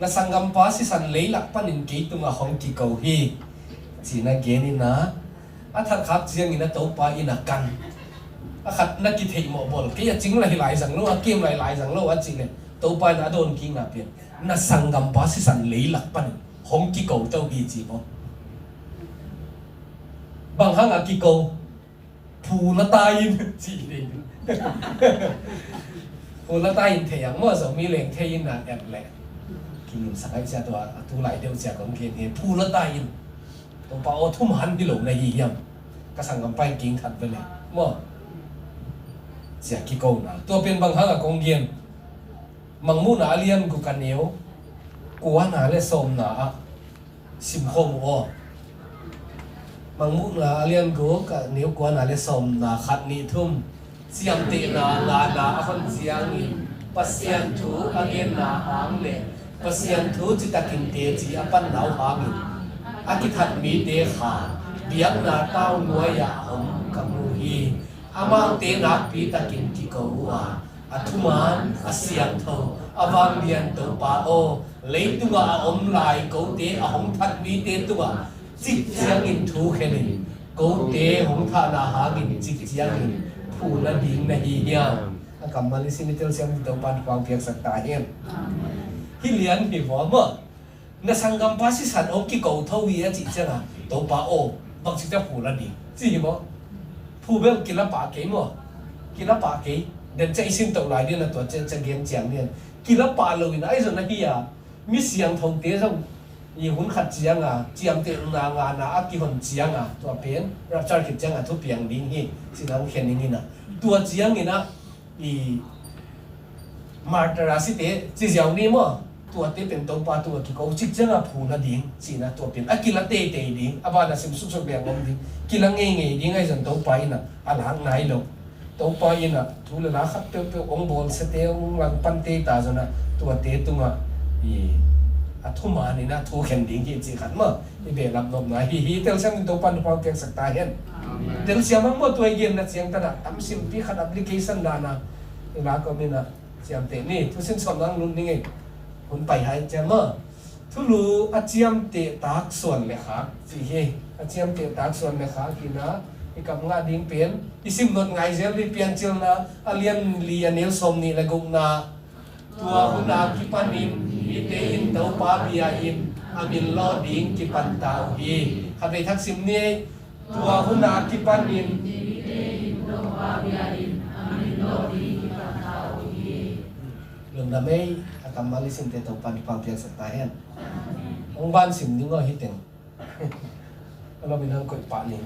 Na sanggampa sisan leilak panin kei tungah hong kiko hi, ci-in a gen in ah, a thatkhak ciangin a Topa in a kan. A khat na kitheih mawh bawl, kei a cing lai lai zang lo, a kem lai lai zang lo a cih leh, Topa in a dawn kikna pen, na sanggampa sisan leilak panin hong kiko to hi ci maw? Bang hang a kiko? Phu la ta in ci hi. Phu la ta in thei ang maw, Zomi leng thei in na et leh. Kingimsak ai cia, tua a tu lai deuh cia kong gen hi. Phu la ta in. Topa aw, thuman hi lo na hi hiam? Ka sanggampa in kingthat ve leh maw? Cia kikona. Tua pen bang hang a kong gen? Mangmuhna a lian guk a neu kuana le sawmna ah simkhawm uh aw. Mangmuhna a lian guk a neu kuana le sawmna, khat, nih, thum. Ciamtehna ngana a hon ciangin Pasian thu a genna hang le Pasian thu citakin teci a panna uh hangin a kithat mite kha biakna tau nuai-ah om ka mu hi. Amaute nakpi takin kiko uh a, a thuman, a siangtho, a vanglian Topa aw, leitungah a om lai kote a hong that mite tungah cik ciangin thukhen in, kote hong thahna hangin cik ciangin phu la ding na hi hiam? A kammal i sim i telsiam ding Topa'n thupha piaksak ta hen. Hi lian hi vua maw? Na sanggampa sisan hong kiko tho hi a cih ciangin, Topa aw, bangci ta phu la ding ci hi maw? Phu bel kila pah kei maw? Kila pah kei. Den cia i sin to lai ding a, tua cia cia gen ciang ding. Kila pah lo in a, ahi zong na hi a, mi siangthote zong i hun khat ciangin ciamtehna ngana a kihon ciangin, tua pen rapture khit ciangin thupiang ding hi cih na hong khen ning in a. Tua ciangin a, i martyr a site ci ziau ni maw? Tuate pen Topa tungah kiko cik ciangin phu la ding cihna, tua pen a kila teitei ding, a ban a sim suksuk liang om ding, kila ngeingei ding, ahi zong Topa in a, a lak nai lo. Topa in a thu le la khat peuhpeuh hong bawlsiate, hong langpante ta zong a, tuate tungah i a thuman in a thukhen ding hi cih khat maw? I behlap nopna hi hi. Telsiam in Topa in thupha piaksak ta hen. Amen. Telsiam hang maw, tua i genna ciang tanah tam simpi khat application dana i lak om inah, ciamteh ni. Thusim sawm nang lut ning ei. Hun pai hai ciam maw. Thulu a ciamteh tak suan le khak ci hi. A ciamteh tak suan le khak hi na, i kam ngah ding pen i sim not ngai zel hi. Piancilna a lian li a neu sawm nih le gukna. Tua hun a kipanin mite in Topa bia in a min lawh ding kipan ta uh hi. Khatvei thak sim ni. Tua hun a kipanin mite in Topa bia in a min lawh ding kipan ta uh hi. Lungdam ei, a kammal i simte Topa in thupha piaksak ta hen. Hong ban sim ding aw hi teng. A lo minang koih pah ning.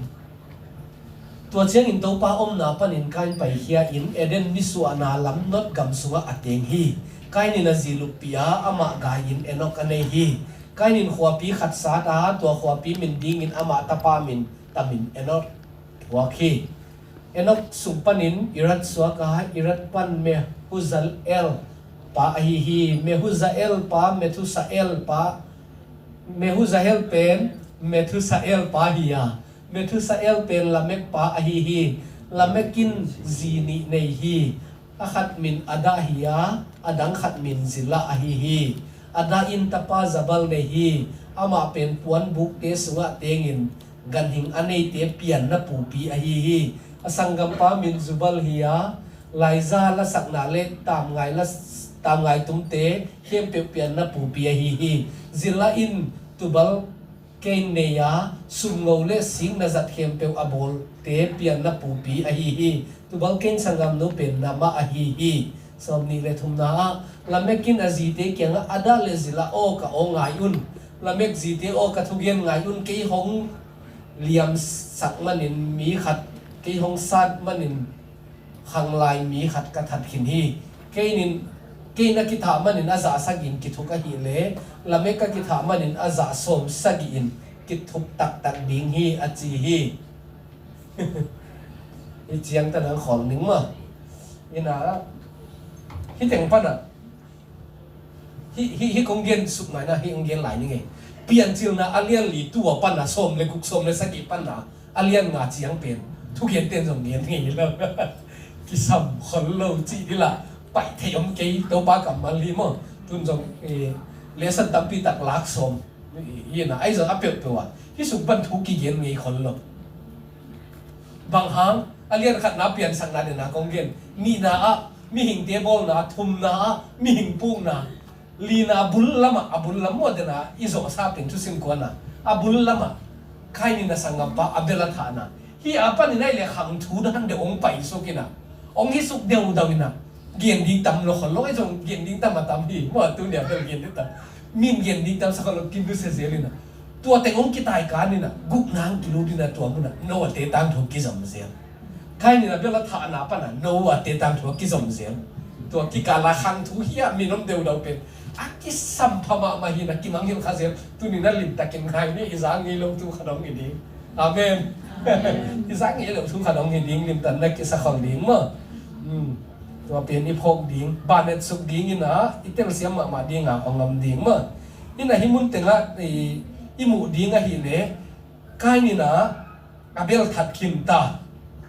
Tua ciangin Topa omna panin Kain paikhia in Eden nisuahna lam not gam sungah a teng hi. Kain in a zi luppih a, amah gai-in Enok a nei hi. Kain in khuapi khat sat a, tua khuapi min dingin amah tapa min tamin Enok thuak hi. Enok sung panin Irad suak a, Irad pan Mehuzael pa ahi hi. Mehuzael pa Methusael pa, Mehuzael pen Methusael pa hi a, Methusael pen Lamek pa ahi hi. Lamek in zi nih nei hi. A khat min Adah hi a, a dang khat min Zillah ahi hi. Adah in tapa Jabal nei hi. Amah pen puanbukte sungah tengin ganhing a neite pianna pupi ahi hi. A sanggampa min Jubal hi a, laiza lasakna le tamngai la, tamngai tumte khempeuh pianna pupi ahi hi. Zillah in Tubal Kain nei a, sumngo le sikna zat khempeuh a bawlte pianna pupi ahi hi. Tubal Kain sanggamnu pen Naamah ahi hi. Sawm nih le thumna ah Lamek in a zite kiangah, Adah le Zillah aw, ka aw ngai un. Lamek zite aw, ka thugen ngai un. Kei hong liamsak manin mi khat, kei hong sat manin khanglai mi khat ka that khin hi. Kain in, Kain a kithah manin a zah sagih in kithuk ahih leh, Lamek a kithah manin a zah sawm sagih in kithuk taktak ding hi, a ci hi. Hih ciang tanang khawl ning maw. Inah, hih teng panah, hih, hih, hih kong gen suk mai na, hih kong gen lai ning ei. Piancilna a lian li, tua panah sawm le guk, sawm le sagih panah a lian nga ciang pen thugente in zong gen ngei lo. Kisam khol lo cih dih lah, paih theih om kei, Topa kammal hi maw. Tun zong, eh, lesson tampi tak lak sawm hi na, ahi zong a peuhpeuh ah hih suk pan thu kigen ngei khol lo. Bang hang, a lian khatna piansakna dena kong gen, nihna ah mihingte bawlna, thumna ah mihing pukna, lina bul lamah, a bul lam maw dena i zawhsa pen thusim kuana, a bul lamah Kain in a sanggampa Abel a thahna. Hih a panin ahih leh khang thu dan deuh hong paisuk inah, hong hisuk deudau inah, gen ding tam lo khol lo, ahi zong gen ding tam a tam hi maw, tuni a bel gen ding tam. Min gen ding tam sa khol lo, kinusia zel inah. Tua teng hong kitaikan inah, gukna hong kilut inah, tua munah Noah te tangthu kizom zel. Kain in Abel a thahna panah Noah te tangthu a kizom zel. Tua kikala khang thu hi a min om deudau pen a kisam pha mahmah hi na, kimangngilh kha zel. Tuni na limtakin ngai ni, i zak ngei lo thu khat hong hi ding. Amen. I zak ngei lo thu khat hong hi ding, limtak na kisa khol ding maw. Hmm. Tua pen i phawk ding, banetsuk ding inah, i telsiam mahmah ding a hong om ding maw. Inah hih mun tengah i, i muh ding ahih leh, Kain inah Abel that khin ta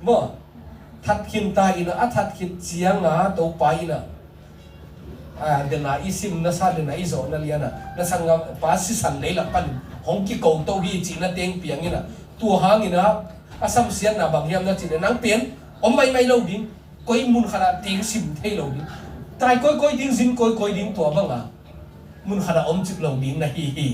maw. That khin ta inah, a that khit cianga Topa inah, a, dena i sim nasa, dena i zawhna liana, na sanggampa sisan lei lak pan hong kiko to hi cihna teng piang inah, tua hang inah a samsiatna bang hiam na cih leh, nang pen om maimai lo ding, koi mun khatah teng sim thei lo ding, tai kawikawi ding, zin kawikawi ding, tua banga mun khatah om cip lo ding na hi hi,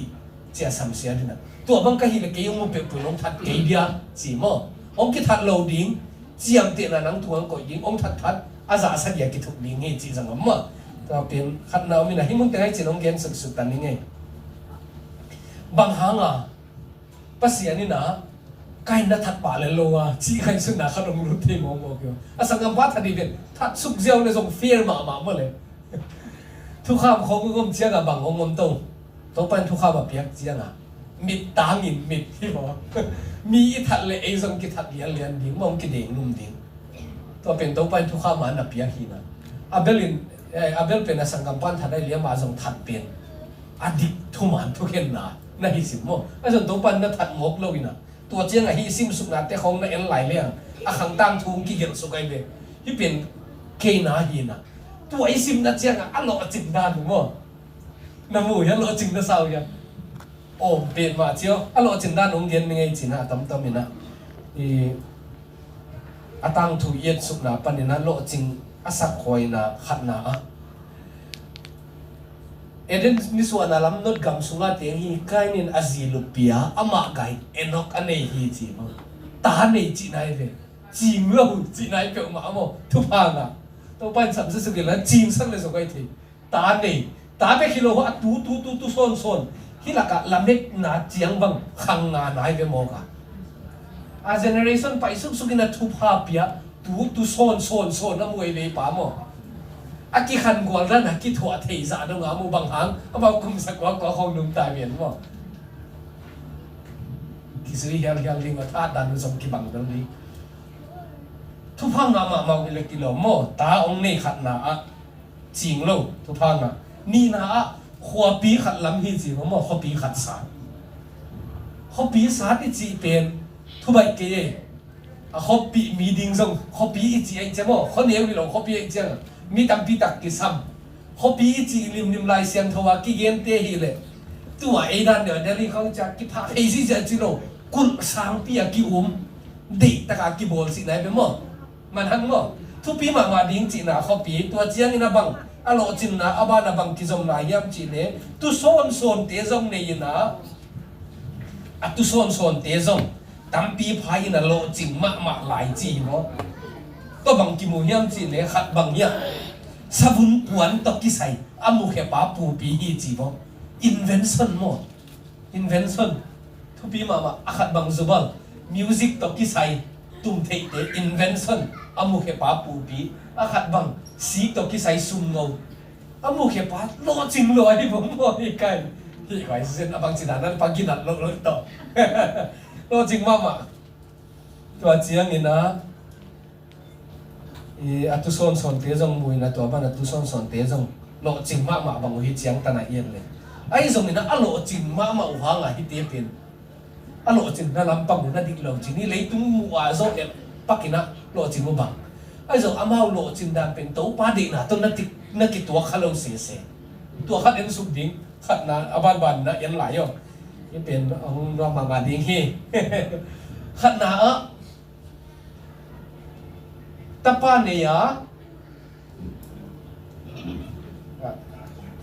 ci a samsiat inah. Tua bang ka hih leh kei hong mu peuhpeuh in hong that kei dia, ci maw. Hong kithat lo ding, ciamtehna nang tungah hong koih ding, hong thatthat, a zah sagih a kithuk ding hi, ci zang om maw. Tua pen khatna om inah, hih mun teng ah hih cin hong gen suksuk ta ning ei. Bang hanga Pasian inah, Kain na that pah lel lo a, cih ngaihsutna khat hong lut thei mawkmawk hi. A sanggampa that hi ven, that suk ziau le zong fair mahmah maw le. Thukham khawng hong om ciangah bang hong om to. Topa in thukham a piak ciangah, mit tangin mit hi maw. Mi i that le ei zong kithat lianlian ding maw, hong kideng lum ding. Tua pen Topa in thukham a na piak hi na. Abel in, eh, Abel pen a sanggampa in that ahih leh amah zong that pen a dik thuman thukhenna Na hih sim maw? A zon Topa in na that mawk lo in ah, tua ciangah hih simsuknate khawng na en lai leng a khang tangthu hong kigelh suk ahi ve. Hih pen kei na hi in ah, tua i simna ciangah a lawhcing dan uh maw? Na mu hia? Lawhcing na sa uh hia? Aw, pen mah cio, a lawhcing dan hong gen ni ngei cin ah, a tamtam in ah, i, a tangthu i etsukna panin ah lawhcing a sakhuaina khatna ah, Eden nisuahna lam Nod gam sungah teng hi, Kain in a zi lup pia, amah gai Enok a nei hi ci maw? Ta nei cihna hi ve. Cing lo cihna hi peuhmah maw? Thupha ngah. Topa in samsia suk in la cingsak le zong ahi thei. Ta nei, ta bek hi lo, a tu tu tu tu sawnsawn. Hih lakah Lamek na ciang bang khang nga nai ve mawk a. A generation pai suksuk in a thupha pia, tu tu sawnsawn sawn a mu ei vei pa maw? A kikhan gual dan a kithuah thei zah dong a mu, bang hang amau kum za kua kua khawng nungta vian maw? Kizui hialhial ding a, thahat dan zong kibang bel ding. Thupha ngah mahmah uh hi le kilawm maw? Ta hong nei khatna ah cing lo, thupha ngah. Nihna ah khuapi khat lam hi ci maw, khuapi khat sat. Khuapi sat i cih pen thu baih kei e. A khuapi mi ding zong khuapi i cih ahih ciang maw, khuaneu hi lo khuapi ahih ciang mi tampi tak kisam. Khuapi i cih limlim Lai Siangtho a kigente hi leh, tua ei dan deuh a Delhi khawng ciah kiphah phei ziahziah ci lo, kulh sangpi a ki-um, deihtak a kibawl cihna hi ve maw? Manhang maw? Thupi mahmah ding cihna khuapi, tua ciangin a bang, a lawhcinna a ban a bang kizom lai hiam cih leh, tu sawnsawnte zong nei in ah, a tu sawnsawnte zong tampi pha in a lawhcing mahmah lai ci maw? Tua bang kimu hiam cih leh, khat bang hiam, savun puan tawh kisai a mukhepa pupi hi ci maw? Invention maw? Invention. Thupi mahmah. A khat bang zubal, music tawh kisai tum theihte, invention. A mukhepa pupi. A khat bang sik tawh kisai sumngo. A mukhepa lawhcing lua hi bawm maw hi kai. Hih kai zen a bang cina nan pa ginat loh loh tawh. Lawhcing mahmah. Tua ciangin ah, i, a tu sawnsawnte zong mu in ah, tua ban a tu sawnsawnte zong lawhcing mahmah bang uh hi ciang tan a i et leh. Ahi zongin ah a lawhcing mahmah uh hang a hihte pen a lawhcinna lampang uh na dik lo cin hi, leitung muh a zawh leh pak in ah lawhcing uh bang. Ahi zong amau lawhcin dan pen Topa deihna tawh na tik, na kituak kha lo sese. Tua khat en suk ding, khatna a banban na en lai aw. Hih pen hong nuam mahmah ding hi. Khatna ah, tapa nei a,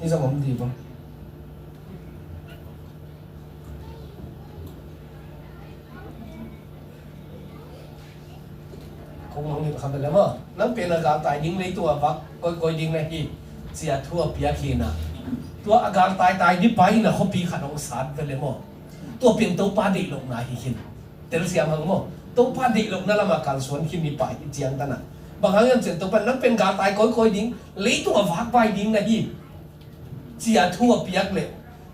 hih zong om dih bang. Kong mang hih kha bel maw? Nang pen a galtai ding, leitung a vak koikoi ding na hi, ci a thu a piak hi na. Tua a galtai tai ding pa in a khuapi khat hong sat bel maw? Tua pen Topa deih lohna hi khin. Telsiam hang maw? Topa deih lohna lamah kalsuan khin mi pa hi ciang tan a. Bang hang hiam cih leh Topa in nang pen galtai koikoi ding, leitung a vak vai ding na hi, ci a thu a piak leh,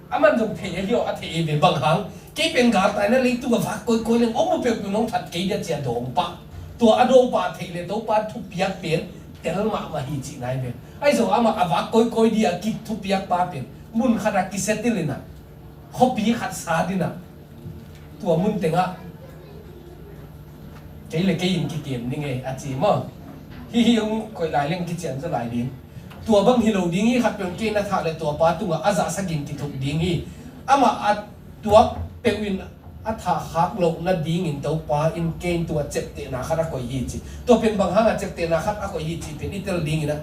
aman zong thei ahi aw, a thei ei ve. Bang hang, kei pen galtai na, leitung a vak koikoi leng om uh peuhpeuh nong that kei dia, ci a dawng pah. Tua a dawng pah a theih leh Topa thu piak pen tel mahmah hi cihna hi ve. Ahi zong amah a vak koikoi ding a kithupiak pa pen mun khat a kisettle in a, khuapi khat sat in a, tua mun tengah kei le kei in kikem ning ei a ci maw? Hih hih hong koih lai leng kician zaw lai ding. Tua bang hi lo ding hi, khat peuh in kei na thah leh tua pa tungah a zahsak in kithuk ding hi. Amah a tuak peuh in a thah khak lohna dingin Topa in kei in tua ciaptehna khat a koih hi ci. Tua pen bang hang a ciaptehna khat a koih hi cih pen i tel dingin a,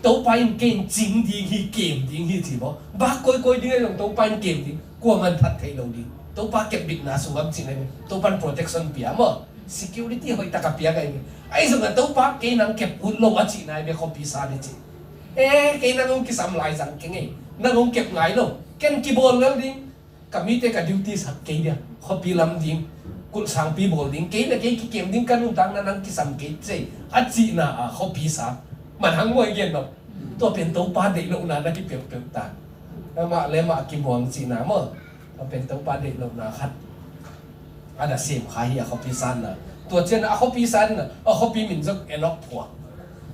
Topa in kei in cing ding hi, kem ding hi ci maw? Vak koikoi ding ahi zong Topa in kem ding. Kuaman that thei lo ding. Topa kepbitna sungah cih leh Topa in protection pia maw? Security hoih tak a pia ngai ve. Ahi zongin Topa kei nang kep ut lo a cihna hi ve, khuapi sat i cih. Eh, kei nang hong kisam lai zang keng ei. Nang hong kep ngai lo. Ken kibawl lel ding. Ka mite ka duty sak kei dia. Khuapi lam ding. Kulh sangpi bawl ding. Kei le kei kikem ding, ka nuntakna nang kisam kei cei. A cihna a khuapi sat. Manhang maw i gen lo. Tua pen Topa deih lohna na hi peuhpeuh ta. Amah le amah kimuang cihna maw? Tua pen Topa deih lohna khat a na sem kha hi a khuapi satna. Tua ciang a khuapi sat in a, a khuapi min zong Enok phuak.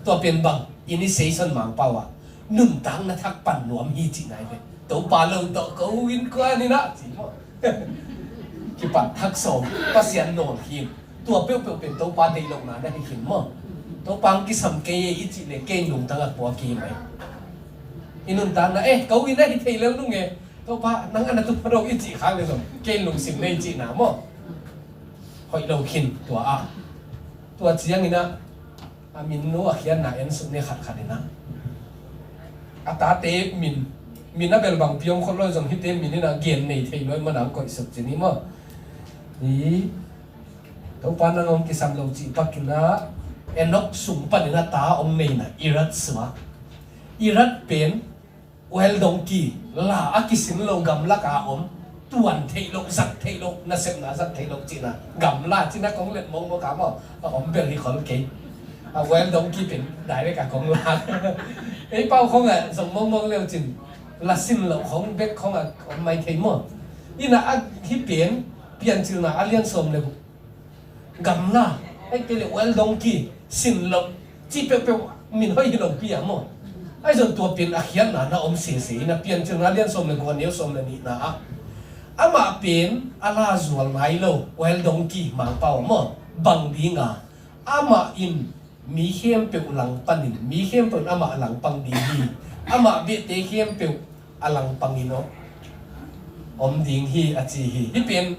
Tua pen bang, initiation Mangpau ah nuntakna thak pan nuam hi cihna hi ve. Topa lo tawh ko innkuan in a ci maw? Kipat thak sawm, Pasian nawl khin. Tua peuhpeuh pen Topa deih lohna na hi khin maw. Topa hong kisam kei e i cih le kei lungtang a pua kei mai. I nuntakna, eh, ko in a hi thei lel nung e. Topa nang a na tuk pha do i cih khak le zong kei lungsim nei cihna maw. Hoih lo khin tua ah. Tua ciangin ah a min nu a khiatna en suk ne khatkhat in ah, a tate min, min a bel bang piang khol lo zong hite min in ah gen nei thei lo i man ang koih suk ci ni maw. I Topa nang hong kisam lo cih pak in ah Enok sung panin a ta hong neina Irad sua. Irad pen wild donkey, la a kisin lo gamlak a om, tuan theih loh, zat theih loh, nasepna zat theih loh cihna gamla cihna kong let mawkmawk a maw. A om bel hi khol kei. A wild donkey pen direct a kong lak. Ei pau khong a zong mawkmawk leu cin la sin loh khong bek khong a om mai thei maw. Ina a hi pen Piancilna a lian sawm le guk gamla, ai kei le wild donkey, sin loh, cih peuhpeuh min hoih hi lo pi a maw. Ai zong tua pen a khiatna na om sese ina Piancilna lian sawm le guk a neu sawm le nihna ah amah pen a la zual nai lo wild donkey Mangpau a maw. Bang ding a amah in mi khempeuh langpanin, mi khempeuh in amah langpang ding hi. Amah behte khempeuh a langpangin aw om ding hi a ci hi. Hi pen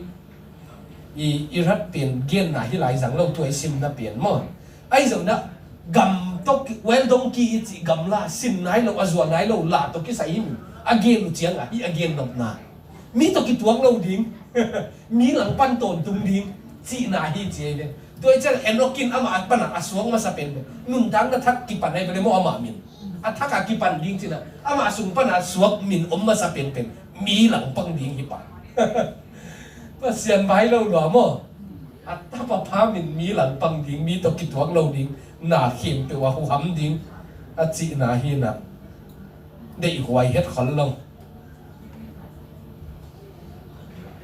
i, i rat pen genna hi lai zang lo tua i simna pen maw. Ai zong na gam tawh wild donkey i cih gamla sin nai lo, a zual nai lo la tawh kisai hi mi a gen uh ciang a hi a gen nopna. Mi tawh kituak lo ding, mi langpan tawntung ding cihna hi ci ei ve. Tua i ciang Enok in amah a pan a suak masa penpen nuntakna thak kipan ai ve le maw amah min. A thak a kipan ding cihna amah sung pan a suak min om masa penpen mi langpang ding hi pa. Pasian vai lo lua maw. A tapa pha min mi langpang ding, mi tawh kituak lo ding, na khempeuh a huham ding a cihna hi na. Deihhuai het khol lo.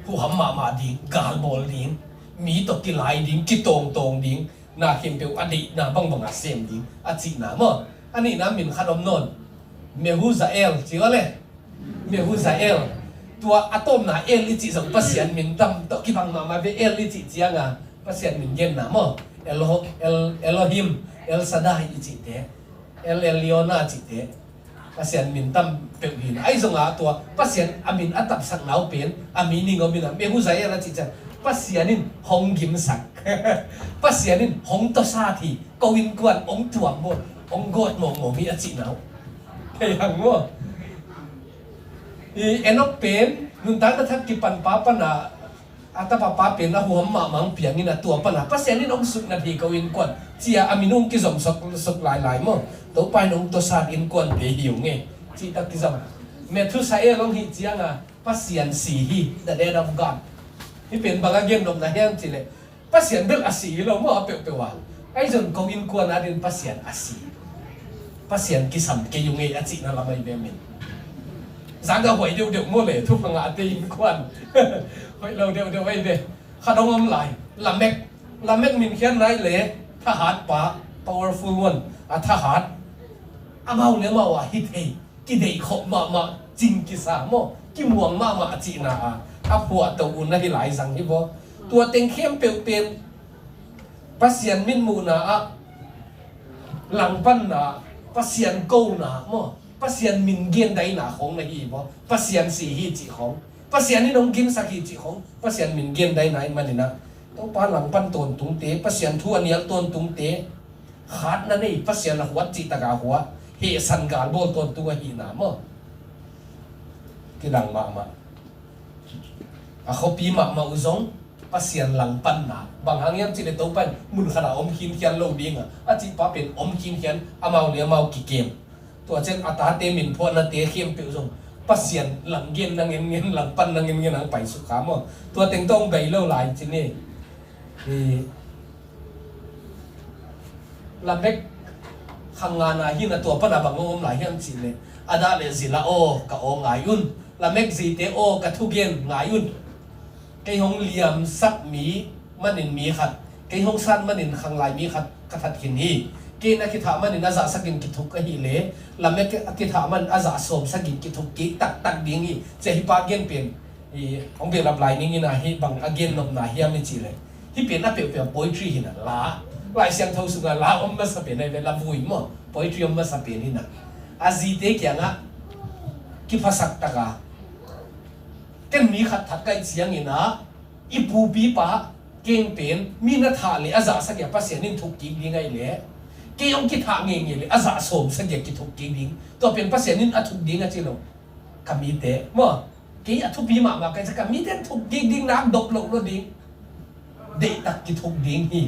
Huham mahmah ding, galbawl ding, mi tawh kilai ding, kitawngtawng ding, na khempeuh a deihna bangbang a sem ding a cihna maw. A nihna min khat om nawn. Mehuzael ci aw le. Mehuzael. Tua a tawpna El i cih zong Pasian min tam tawh kibang mahmah ve. El i cih cianga Pasian min genna maw. Elo-, El-, Elohim, El Shaddai i cihte. El Elyon a cihte. Pasian min tam peuh hi na. Ai zonga tua Pasian a min a tapsak nau pen a meaning om ina Mehuzael a cih ciang Pasian in hong gimsak. Pasian in hong tawsat hi. Ko innkuan hong tuam bawl, hong gawt mawngmawng hi a cih nau. Thei hang maw. I Enok pen nuntakna thak kipan pa pana a tapa pa pen a huam mahmah piangin a tua pana Pasian in hong sutna hi ko innkuan cia a min hong kizom sok, sok lailai maw. Topa in hong tawsat innkuante hi ung e. Cihtak kizom. Methusael hong hih cianga Pasian si hi, the death of God. Hi pen bang a gen nopna hiam cileh Pasian bel a si hi lo maw a peuhpeuh a. Ai zon ko innkuan a din Pasian a si. Pasian kisam kei ung e a cihna lam ai ve min. Zanga huai deuhdeuh maw le thupha ngahte innkuan. Hoih lo deuhdeuh ai ve. Khat hong om lai. Lamek. Lamek min khian nai le thahat pa. Powerful one. A thahat. Amau le amau a hi thei. Kideih khop mahmah, cing kisa maw, kimuang mahmah a cihna a, a phuahtoh uh na hi lai zang hi baw. Tua teng khempeuh pen Pasian mitmuhna ah langpanna, Pasian kona maw, Pasian min gendaina khong na hi baw. Pasian si hi cih khong, Pasian in hong gimsak hi cih khong, Pasian min gendaina in maninah Topa langpan tawntungte, Pasian thu a nial tawntungte, khatna nei, Pasian a huat cih taka huat, hehsan galbawl tawntung ahihna maw. Kidang mahmah. A khuapi mahmah uh zong Pasian langpanna. Bang hang hiam cih le Topa in mun khatah om khinkhian lo dinga a cihpa pen om khinkhian amau le amau kikem. Tua cian a tate min phuahnate khempeuh zong Pasian langgenna ngenngen, langpanna ngenngen ang paisuk kha maw. Tua teng tawng bei lo lai cin e. Lamek khang ngana hi na tua pana bang om lai hiam cih le a dah le zila aw ka aw ngai un. Lamek zite aw ka thugen ngai un. Kei hong liamsak mi manin mi khat, kei hong sat manin khanglai mi khat ka that khin hi. Kei na kithah manin a zahsakin kithuk ahi le Lamek a kithah manin a zah sawmsakin kithuk kik taktak ding hi. Cia hi pa gen pen I hong behlap lai ning in ah, hih bang a gen nopna hiam i cih leh, hih pen a peuhpeuh poetry hi in ah, la, Lai Siangtho sungah la om masa pen ahi ve, la vui maw, poetry om masa pen hi in ah, a zite kiangah kiphasak tak a, ken mi khat that ka hih ciangin ah, i pupi pa keng pen mi na thah leh a zah sagih a Pasian in thuk kik ding ahih leh, kei hong kithah ngeingei leh a zah sawm sagih a kithuk kik ding. Tua pen Pasian in a thuk ding a ci lo. Ka mite maw, kei a thupi mahmah ka hih ciang ka mite thuk kik ding, nak dop loh lo ding. Deihtak kithuk ding hi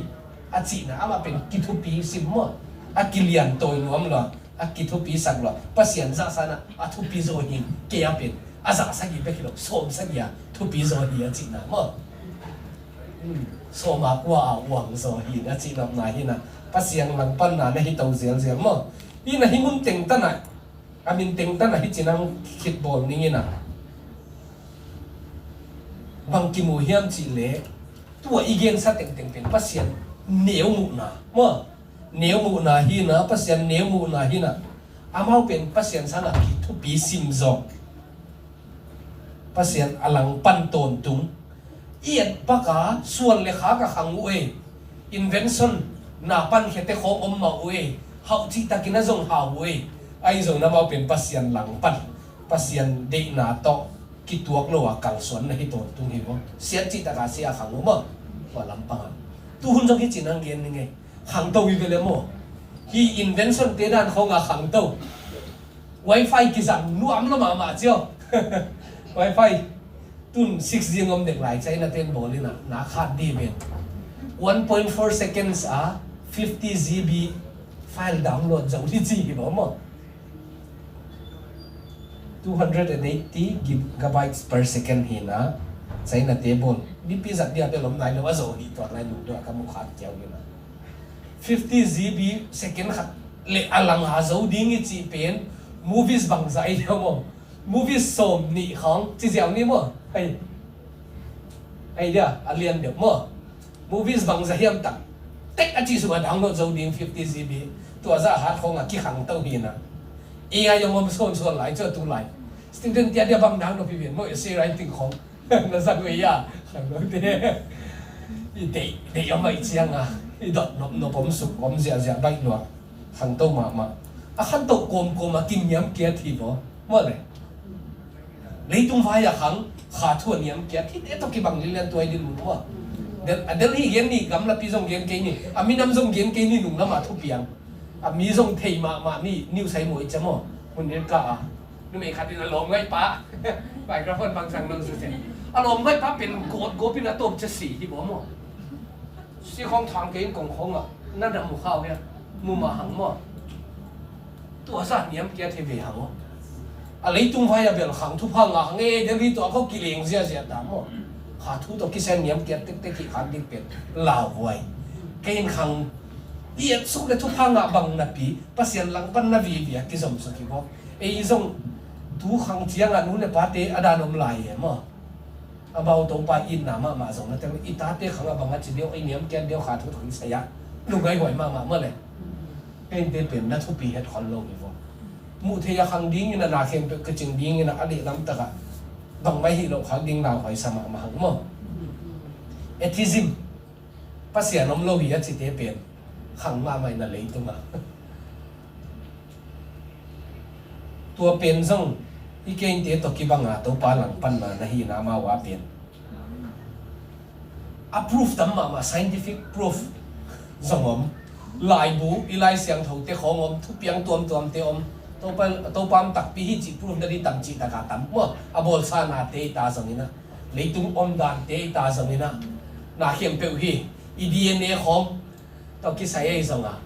a cihna, amah pen kithupi sim maw, a kiliantawi nuam lo, a kithupi sak lo. Pasian zahsa in ah a thupi zaw hi. Kei a pen a zah sagih bek hi lo, sawm sagih a thupi zaw hi a cihna maw. Hmm, sawm a kua a uang zaw hi a cih nopna hi in ah, Pasian langpanna na hi to zialzial maw. Hi in ah, hih mun teng tan ah, a min teng tan ah hih ci nang khit bawl ning in ah, bang kimu hiam cih leh, tua i gensa tengteng pen Pasian neu muhna maw, neu muhna hi in ah, Pasian neu muhna hi in ah, amau pen Pasian sangah kithupi sim zaw, Pasian a langpan tawntung. I et pak a, suan le khak a khang uh ei, invention na pankhete khawng om mah uh ei, hauh cihtakin a zong hau uh ei. Ahi zongin amau pen Pasian langpan, Pasian deihna tawh kituak lo a kalsuan na hi tawntung hi maw. Siat cihtak a sia khang uh maw. Tua lampang a, tuhun zong hih ci nang gen ning ei. Khangto hi ve le maw. Hih invention te dan khawng a khangto. Wi-Fi kizang nuam lo mahmah cio. Wi-Fi tun six G ngom dek lai, China ten bawl in ah, na khat di ven. One point four seconds a fifty G B file download zo hi ci hi maw. Two hundred and eighty gigabytes per second hi in ah, China te bawl. Mipi zat dia bel om nai lo a zo hi, tua lai lungdua ka mu khat kiau hi in ah. Fifty G B second khat leh a lang a zo ding i cih pen movies bangzah i dia maw. Movies sawm nih khawng ci ziau ni maw. Hei, hei dia, a lian deuh maw. Movies bangzah hiam tak tek a cih sungah download zo ding, fifty G B. Tua zah hat khawng a kikhangto hi in ah. A I zong om suansuan lai cio tu lai. Student tia dia bang download hi ven maw, essay writing khawng. Na zat uh ei a, khangto te. I deih, deih om ahih ciang a, i dot nop, nop om, suk om ziahziah baih lua. Khangto mahmah. A khantoh kawmkawm a kiniamkiat hi vaw. Maw le. Leitung vai a khang, kha thu a niamkiat, hihte tawh kibang lilian tua i dinmun maw. Del-, a Delhi gen ni, gamlapi zong gen kei ni, a minam zong gen kei ni, nunglam a thupiang. A mi zong thei mahmah ni, news ai maw i cia maw. Hun en ka a. Numei khat in a lawm ngaih pa. Microphone bang sang lo su cia. A lawm ngaih pa pen gawt gawp in a tawp cia si hi baw maw. Si khawng thang kei in kong khawng ah. Na dam mu khau hia. Mu mah hang maw. Tua sa niamkiat hi ve hang aw. A leitung vai a bel khang thupha ngah hang e, Delhi tua ko kileng ziazia ta maw. Kha thu tawh kisai niamkiat tektek hi khan dik pen lauhuai. Kei in khang i et suk le thupha ngah bang napi Pasian langpan na vivi a kizom suk hi maw. Ei zong tu khang ciangah nu le pate a dan om lai e maw. Amau Topa itna mahmah zong na tel, i tate khang a bang a ci deuh, i niamkiat deuh kha thu thong saya. Lungngai huai mahmah maw le. Kei te pen na thupi het khol lo hi vaw. Muh thei a khang dingin a na khempeuh kicing dingin a lehlam takah bangmah hi lo khak ding lauhuai sa mahmah hang maw. Atheism. Pasian om lo hi a cite pen khang mahmah in a leitungah. Tua pen zong i keinte tawh kibanga Topa langpanna na hina amau a pen a proof tam mahmah, scientific proof zong om. Laibu, i Lai Siangthote khawng om, thupiang tuamtuamte om. Topa, Topa om takpi hi cih proof na di tam cih taka tam maw. A bawlsa nate i ta zongin ah, leitung omdante i ta zongin ah, na khempeuh hi, i D N A khawng tawh kisai ahi zongah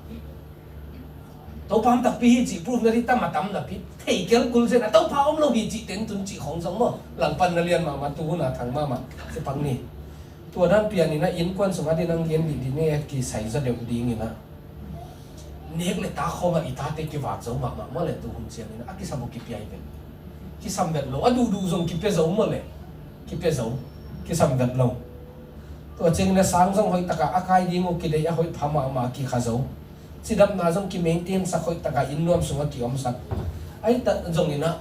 Topa om takpi hi cih proof na di tam a tam napi thei kel kul zen a, Topa om lo hi cih tentun cih khawng zong maw. Langpan na lian mahmah, tuhun a thang mahmah. Sipang ni. Tua dan pianin ah innkuan sungah din ang gen dihdih ne kisai zaw deuh dingin ah. Nek le tak khawngah i tate kivak zo mahmah maw le, tuhun ciangin a kisam uh kipia hi pen. Kisam vet lo, a duhduh zong kipia zo maw le. Kipia zo, kisam vet lo. Tua ciangin a sang zong hoih takah a kai ding uh kideih a hoih pha mahmah kikha zo. Cidamna zong kimaintain sak hoih takah inn nuam sungah kiomsak. Ahi tak zongin ah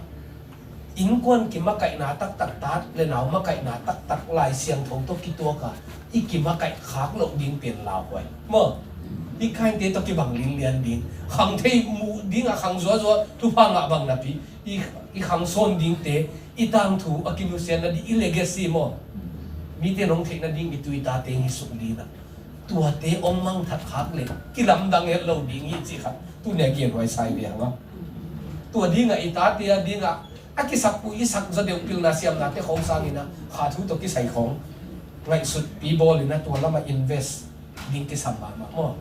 Innkuan kimakaihna taktak, tate le nau makaihna taktak, Lai Siangtho tawh kituak a i kimakaih khak loh ding pen lauhuai maw. Hih khainte tawh kibang linlian ding, khang thei muh ding a khang zuazua thupha ngah bang napi, i, i khang sawn dingte, i tangthu a kinusiat nading, i legacy maw, mite nong theih nading i tu i tate hi suk ding a, tuate hong mangthak khak le kilamdang het lo ding hi cih khat tuni a genhuai sa hi ve hang a. Tua dingah i tate a dingah a kisap uh i sak zaw deuh pilna siamnate khawng sangin a, kha thu tawh kisai khawng ngaihsutpi bawlin a, tua lamah invest ding kisam mahmah maw.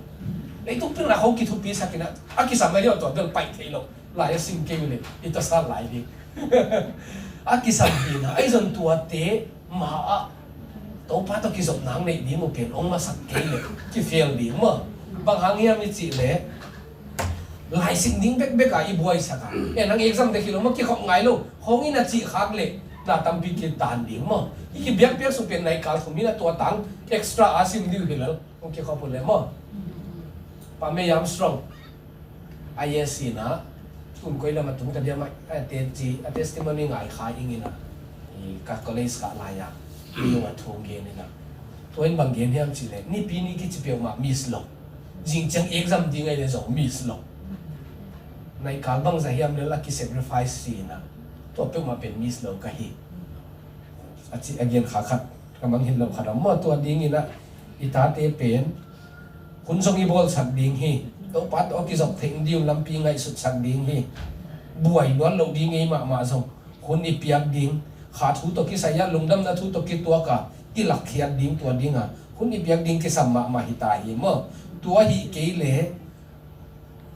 Leitung pilna khawng kithupisakin a, a kisam a hiau tua bel paih thei lo. Lai a sim kei uh le i tawsal lai ding. A kisam hi na, ahi zong tuate ma-ah Topa tawh kizopna neih ding uh pen hong masak kei le kifel ding maw. Bang hang hiam i cih le, lai sim ding bekbek a i buaisak a, e, nang exam dek hi lo maw, kikhop ngai lo khawng in a cih khak le na tampi kitan ding maw. I kibiakpiak suk pen nai kal thum in a tua tang extra a sim ding uh hi lo, hong kikhop uh le maw. Pa May Armstrong, I S C na, tun koi lam a tung ta diam a, a te ci, a testimony ngai kha ing in a, i ka college kah lai a, i yung a thong gen in a. Tua in bang gen hiam cih le, nipi ni kici peuhmah miss lo. Zing ciang exam ding ai le zong miss lo. Nai kal bang za hiam le la ki sacrifice ci in a. Tua peuhmah pen miss lo ka hi. A ci a gen kha khat, ka mang hin lo khat a maw, tua ding in a, i tate pen, hun zong i bawlsak ding hi. Topa tawh a kizop theih ding uh lampi ngaihsutsak ding hi. Buai luat loh ding ei mahmah zong hun i piak ding. Kha thu tawh kisai a, lungdamna thu tawh kituak a, i lakkhiat ding tua ding a, hun i piak ding kisam mahmah hi ta hi maw. Tua hi kei le,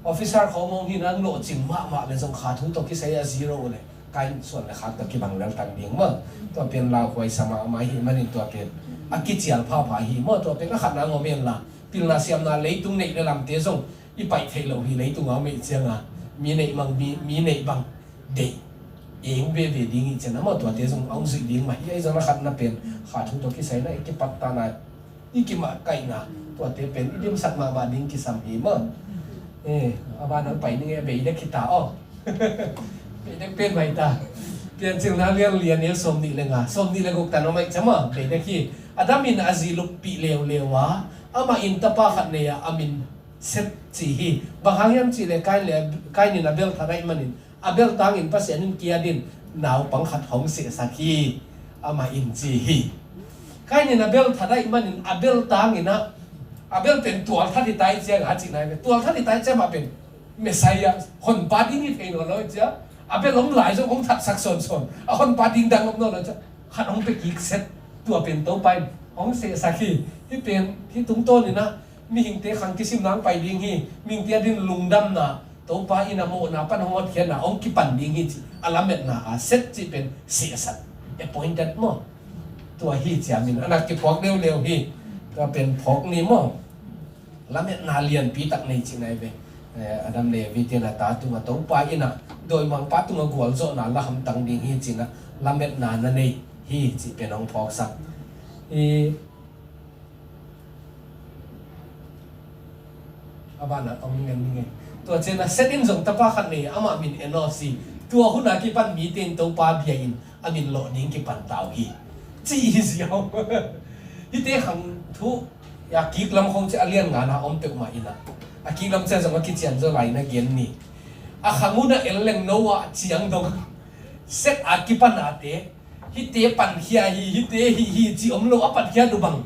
officer khawng hong hi nang lawhcing mahmah le zong kha thu tawh kisai a zero uh le, kai suan le khak tawh kibang leltang ding maw. Tua pen lauhuai sa mahmah hi manin tua pen a kicial phapha hi maw. Tua pen a khatna ngawm hen la, pilna siamna leitung neih le lamte zong i paih theih loh hi. Leitung a om ei ciang a, mi neih mang, mi, mi neih bang deih eng veve ding hi ciang a maw, tuate zong a hong zuih ding mah hi. Ahi zong a khatna pen kha thu tawh kisai na i kipat ta na, i kimakaihna, tuate pen i dimsak mahmah ding kisam hi maw. Eh, a ban hong pai ning e, bei dek hi ta aw. Bei dek pen mai ta. Piancilna lian lian e, sawmnih le nga, sawmnih le guk tan om ai ciang maw, bei dek hi. Adam in a zi luppih leuleu a, amah in tapa khat nei a, a min Set ci hi. Bang hang hiam cih le Kain le, Kain in Abel that ahih manin, Abel tangin Pasian in kiat in naupang khat hong sehsak hi, amah in ci hi. Kain in Abel that ahih manin Abel tangin a, Abel pen tual that hi ta i ciang a, cihna hi ve. Tual that hi ta i ciang mah pen Messiah honpa ding hi thei nawn lo i ciang. Abel om lai zong hong thatsak sawnsawn, a honpa ding dang om nawn lo i ciang, khat hong pia kik set. Tua pen Topa in hong sehsak hi. Hih pen, hih tungtawn in a, mihingte khang kisim nang pai ding hi. Mihingte a din lungdamna, Topa in a mawhna pan hong hotkhiatna hong kipan ding hi ci. A lametna a set cih pen sehsak, appointed maw. Tua hi ciamin a na kiphuak leuleu hi. Tua pen phawk ni maw. Lametna lianpi tak nei cihna hi ve. Eh, Adam le Evi te na ta tungah Topa in a dawimangpa tungah gualzawhna la hamtang ding hi cihna, lametna na nei hi cih pen hong phawksak. I A banah hong ngen ning e. Tua ciangin Set in zong tapa khat nei, amah min Enosh hi. Tua hun a kipan mite in Topa bia in a min lawh ding kipan ta uh hi, ci hi ziau. Hihte khang thu a kik lam khong ci a lian ngana om peuhmah in a, a kik lam ciang zong a kician zaw lai na gen ni. A khang hun a en leng Noah ciang dong Set a kipan a te hihte pankhia hi, hihte hih hi ci om lo, a pankhia uh bang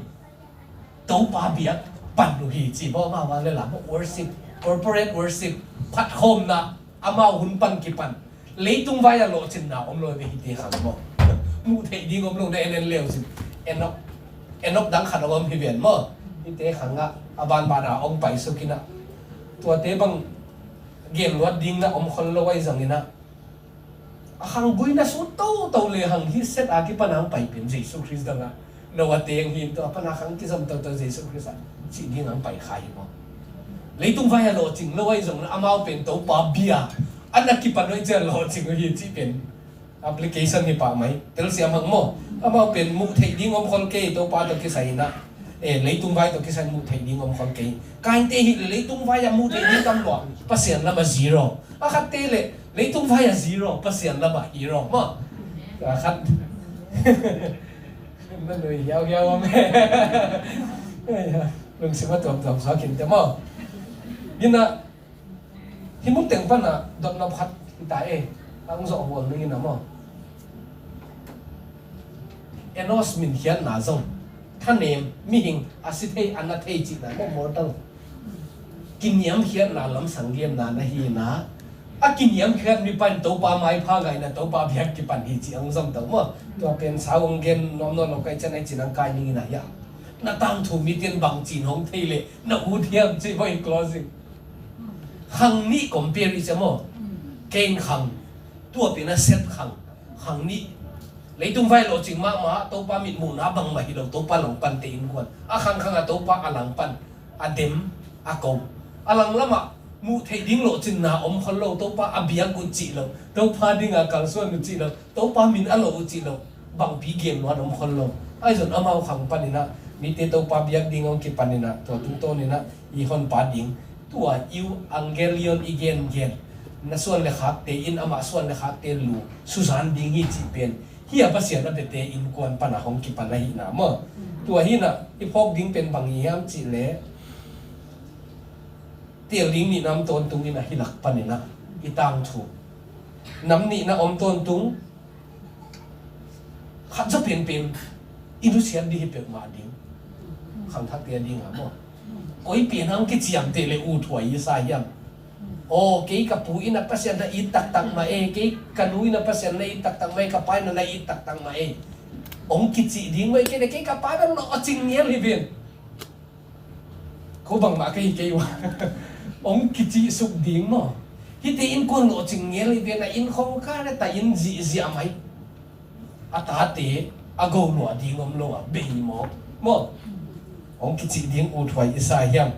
Topa biak pan uh hi ci. Bawh mah vang le lam worship, corporate worship, phatkhawmna, amau hun pan kipan. Leitung vai a lawhcinna om lo ve hihte khang maw. Muh theih ding om lo na en en leu cin. Enok, Enok dang khat om hi ven maw. Hihte khang a, a banban a om pai suk in a. Tuate bang gen luat ding na om khol lo ai zong in a. A khangbuina sut toto le hang hi Set a kipan a hong pai pen Jesu Khrist dang a, Noah teng hi in tua pan a khang kizom toto Jesu Khrist a cih ding a hong pai kha hi maw. Leitung vai a lawhcing lo ai zong amau pen Topa bia a na kipan uh i cian lawhcing uh hi cih pen application hi pah mai. Telsiam hang maw. Amau pen muh theih ding om khol kei, Topa tawh kisai in a, eh, leitung vai tawh kisai muh theih ding om khol kei. Kainte hi le leitung vai a muh theih ding tam lua, Pasian lam a zero. A khatte le leitung vai a zero, Pasian lamah hero maw. A khat na nui hiauhiau om e. Lungsim a tuamtuam suak khin te maw. Ina, hih mun teng pana dotnop khat hita e. A hong zawh hual ning ina maw. Enos min khiatna zong thanem, mihing, a si thei, a na thei cihna maw, mortal. Kiniamkhiatna lamsang liamna na hina. A kiniamkhiat mipa in Topa maipha ngaina, Topa biak kipan hi ci ang zom to maw. Tua pen sau ang gen nuam nawn lo kai cian ai cin ang kai ning ina hia. Na tangthu mite in bang cin hong thei le na ut hiam ci maw, in closing. Khang nih compare i ci maw. Kain khang, tua pen a set khang. Khang nih. Leitung vai lawhcing mahmah, Topa mitmuhna bangmah hi lo, Topa langpan te innkuan. A khangkhang a Topa a langpan, a dem, a ko. A langlamah muh theih ding lawhcinna om khol lo, Topa a biak uh cih lo, Topa dinga kalsuan uh cih lo, Topa min a lawh uh cih lo, bangpi gen luat om khol lo. Ahi zon amau khang paninah, mite Topa biak ding hong kipaninah, tua tungtawninah, i honpa ding. Tua i uh angel lion i gengen. Na suan le khakte in amah suan le khakte lu suzan ding hi cih pen. Hih a Pasian a biate innkuan pana hong kipan ahihna maw. Tua hinah i phawk ding pen bang hi hiam cih le. Tel ding nihna om tawntung in a hilak paninah i tangthu. Nam nihna om tawntung. Khat zaw penpen i nusiat ding hi peuhmah ding. Khangthakte a dinga maw. Koi pen hang kiciamteh le uthuai i sa hiam. Aw, kei ka pu in a Pasian na it taktak mah e, kei ka nu in a Pasian na it taktak mah e, ka pa in a na it taktak mah e. Hong kicih ding mah e, kei le kei ka pa in a lawhcing ngial hi ven. Ko bangmah ka hi kei uh a. Hong kicihsuk ding maw. Hihte innkuan lawhcing ngial hi ven a, inn khong kha le ta inn zihziah mai. A tate a go luah ding om lo a, bei maw. Maw. Hong kicih ding uthuai i sa hiam.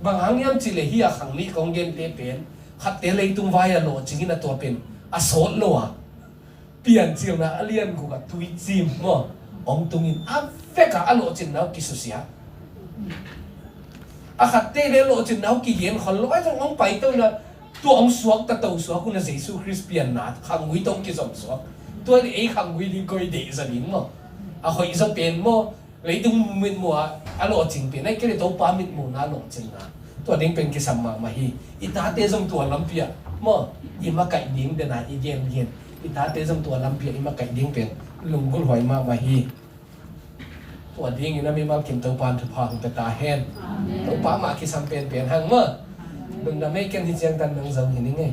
Bang hang hiam cih le hih a khang nih kong gente pen. Khatte leitung vai a lawhcing in a tua pen a sawt lo a. Piancilna a lian guk a tuicim maw. Hong tungin a vek a a lawhcinna uh kisusia. A khatte le lawhcinna uh kigen khol lo, ai zong hong paito na tua hong suak ta to suak uh na Jesu Khrist pianna khanggui tawh hong kizom suak. Tua le ei khanggui ding koi deih za ding maw. A hoih zaw pen maw. Leitung mitmuh ah a lawhcing pen, ai kei le Topa mitmuhna a lawhcingna. Tua ding pen kisam mahmah hi. I tate zong tua lampi ah maw, i makaih ding dena i gengen. I tate zong tua lampi ah i makaih ding pen lunggulhhuai mahmah hi. Tua dingin a mimal kim Topa in thupha hong pia ta hen. Amen. Topa mah kisam penpen hang maw. Amen. Lungdam ei, ken hi ciangtan nang zong hi ning ei.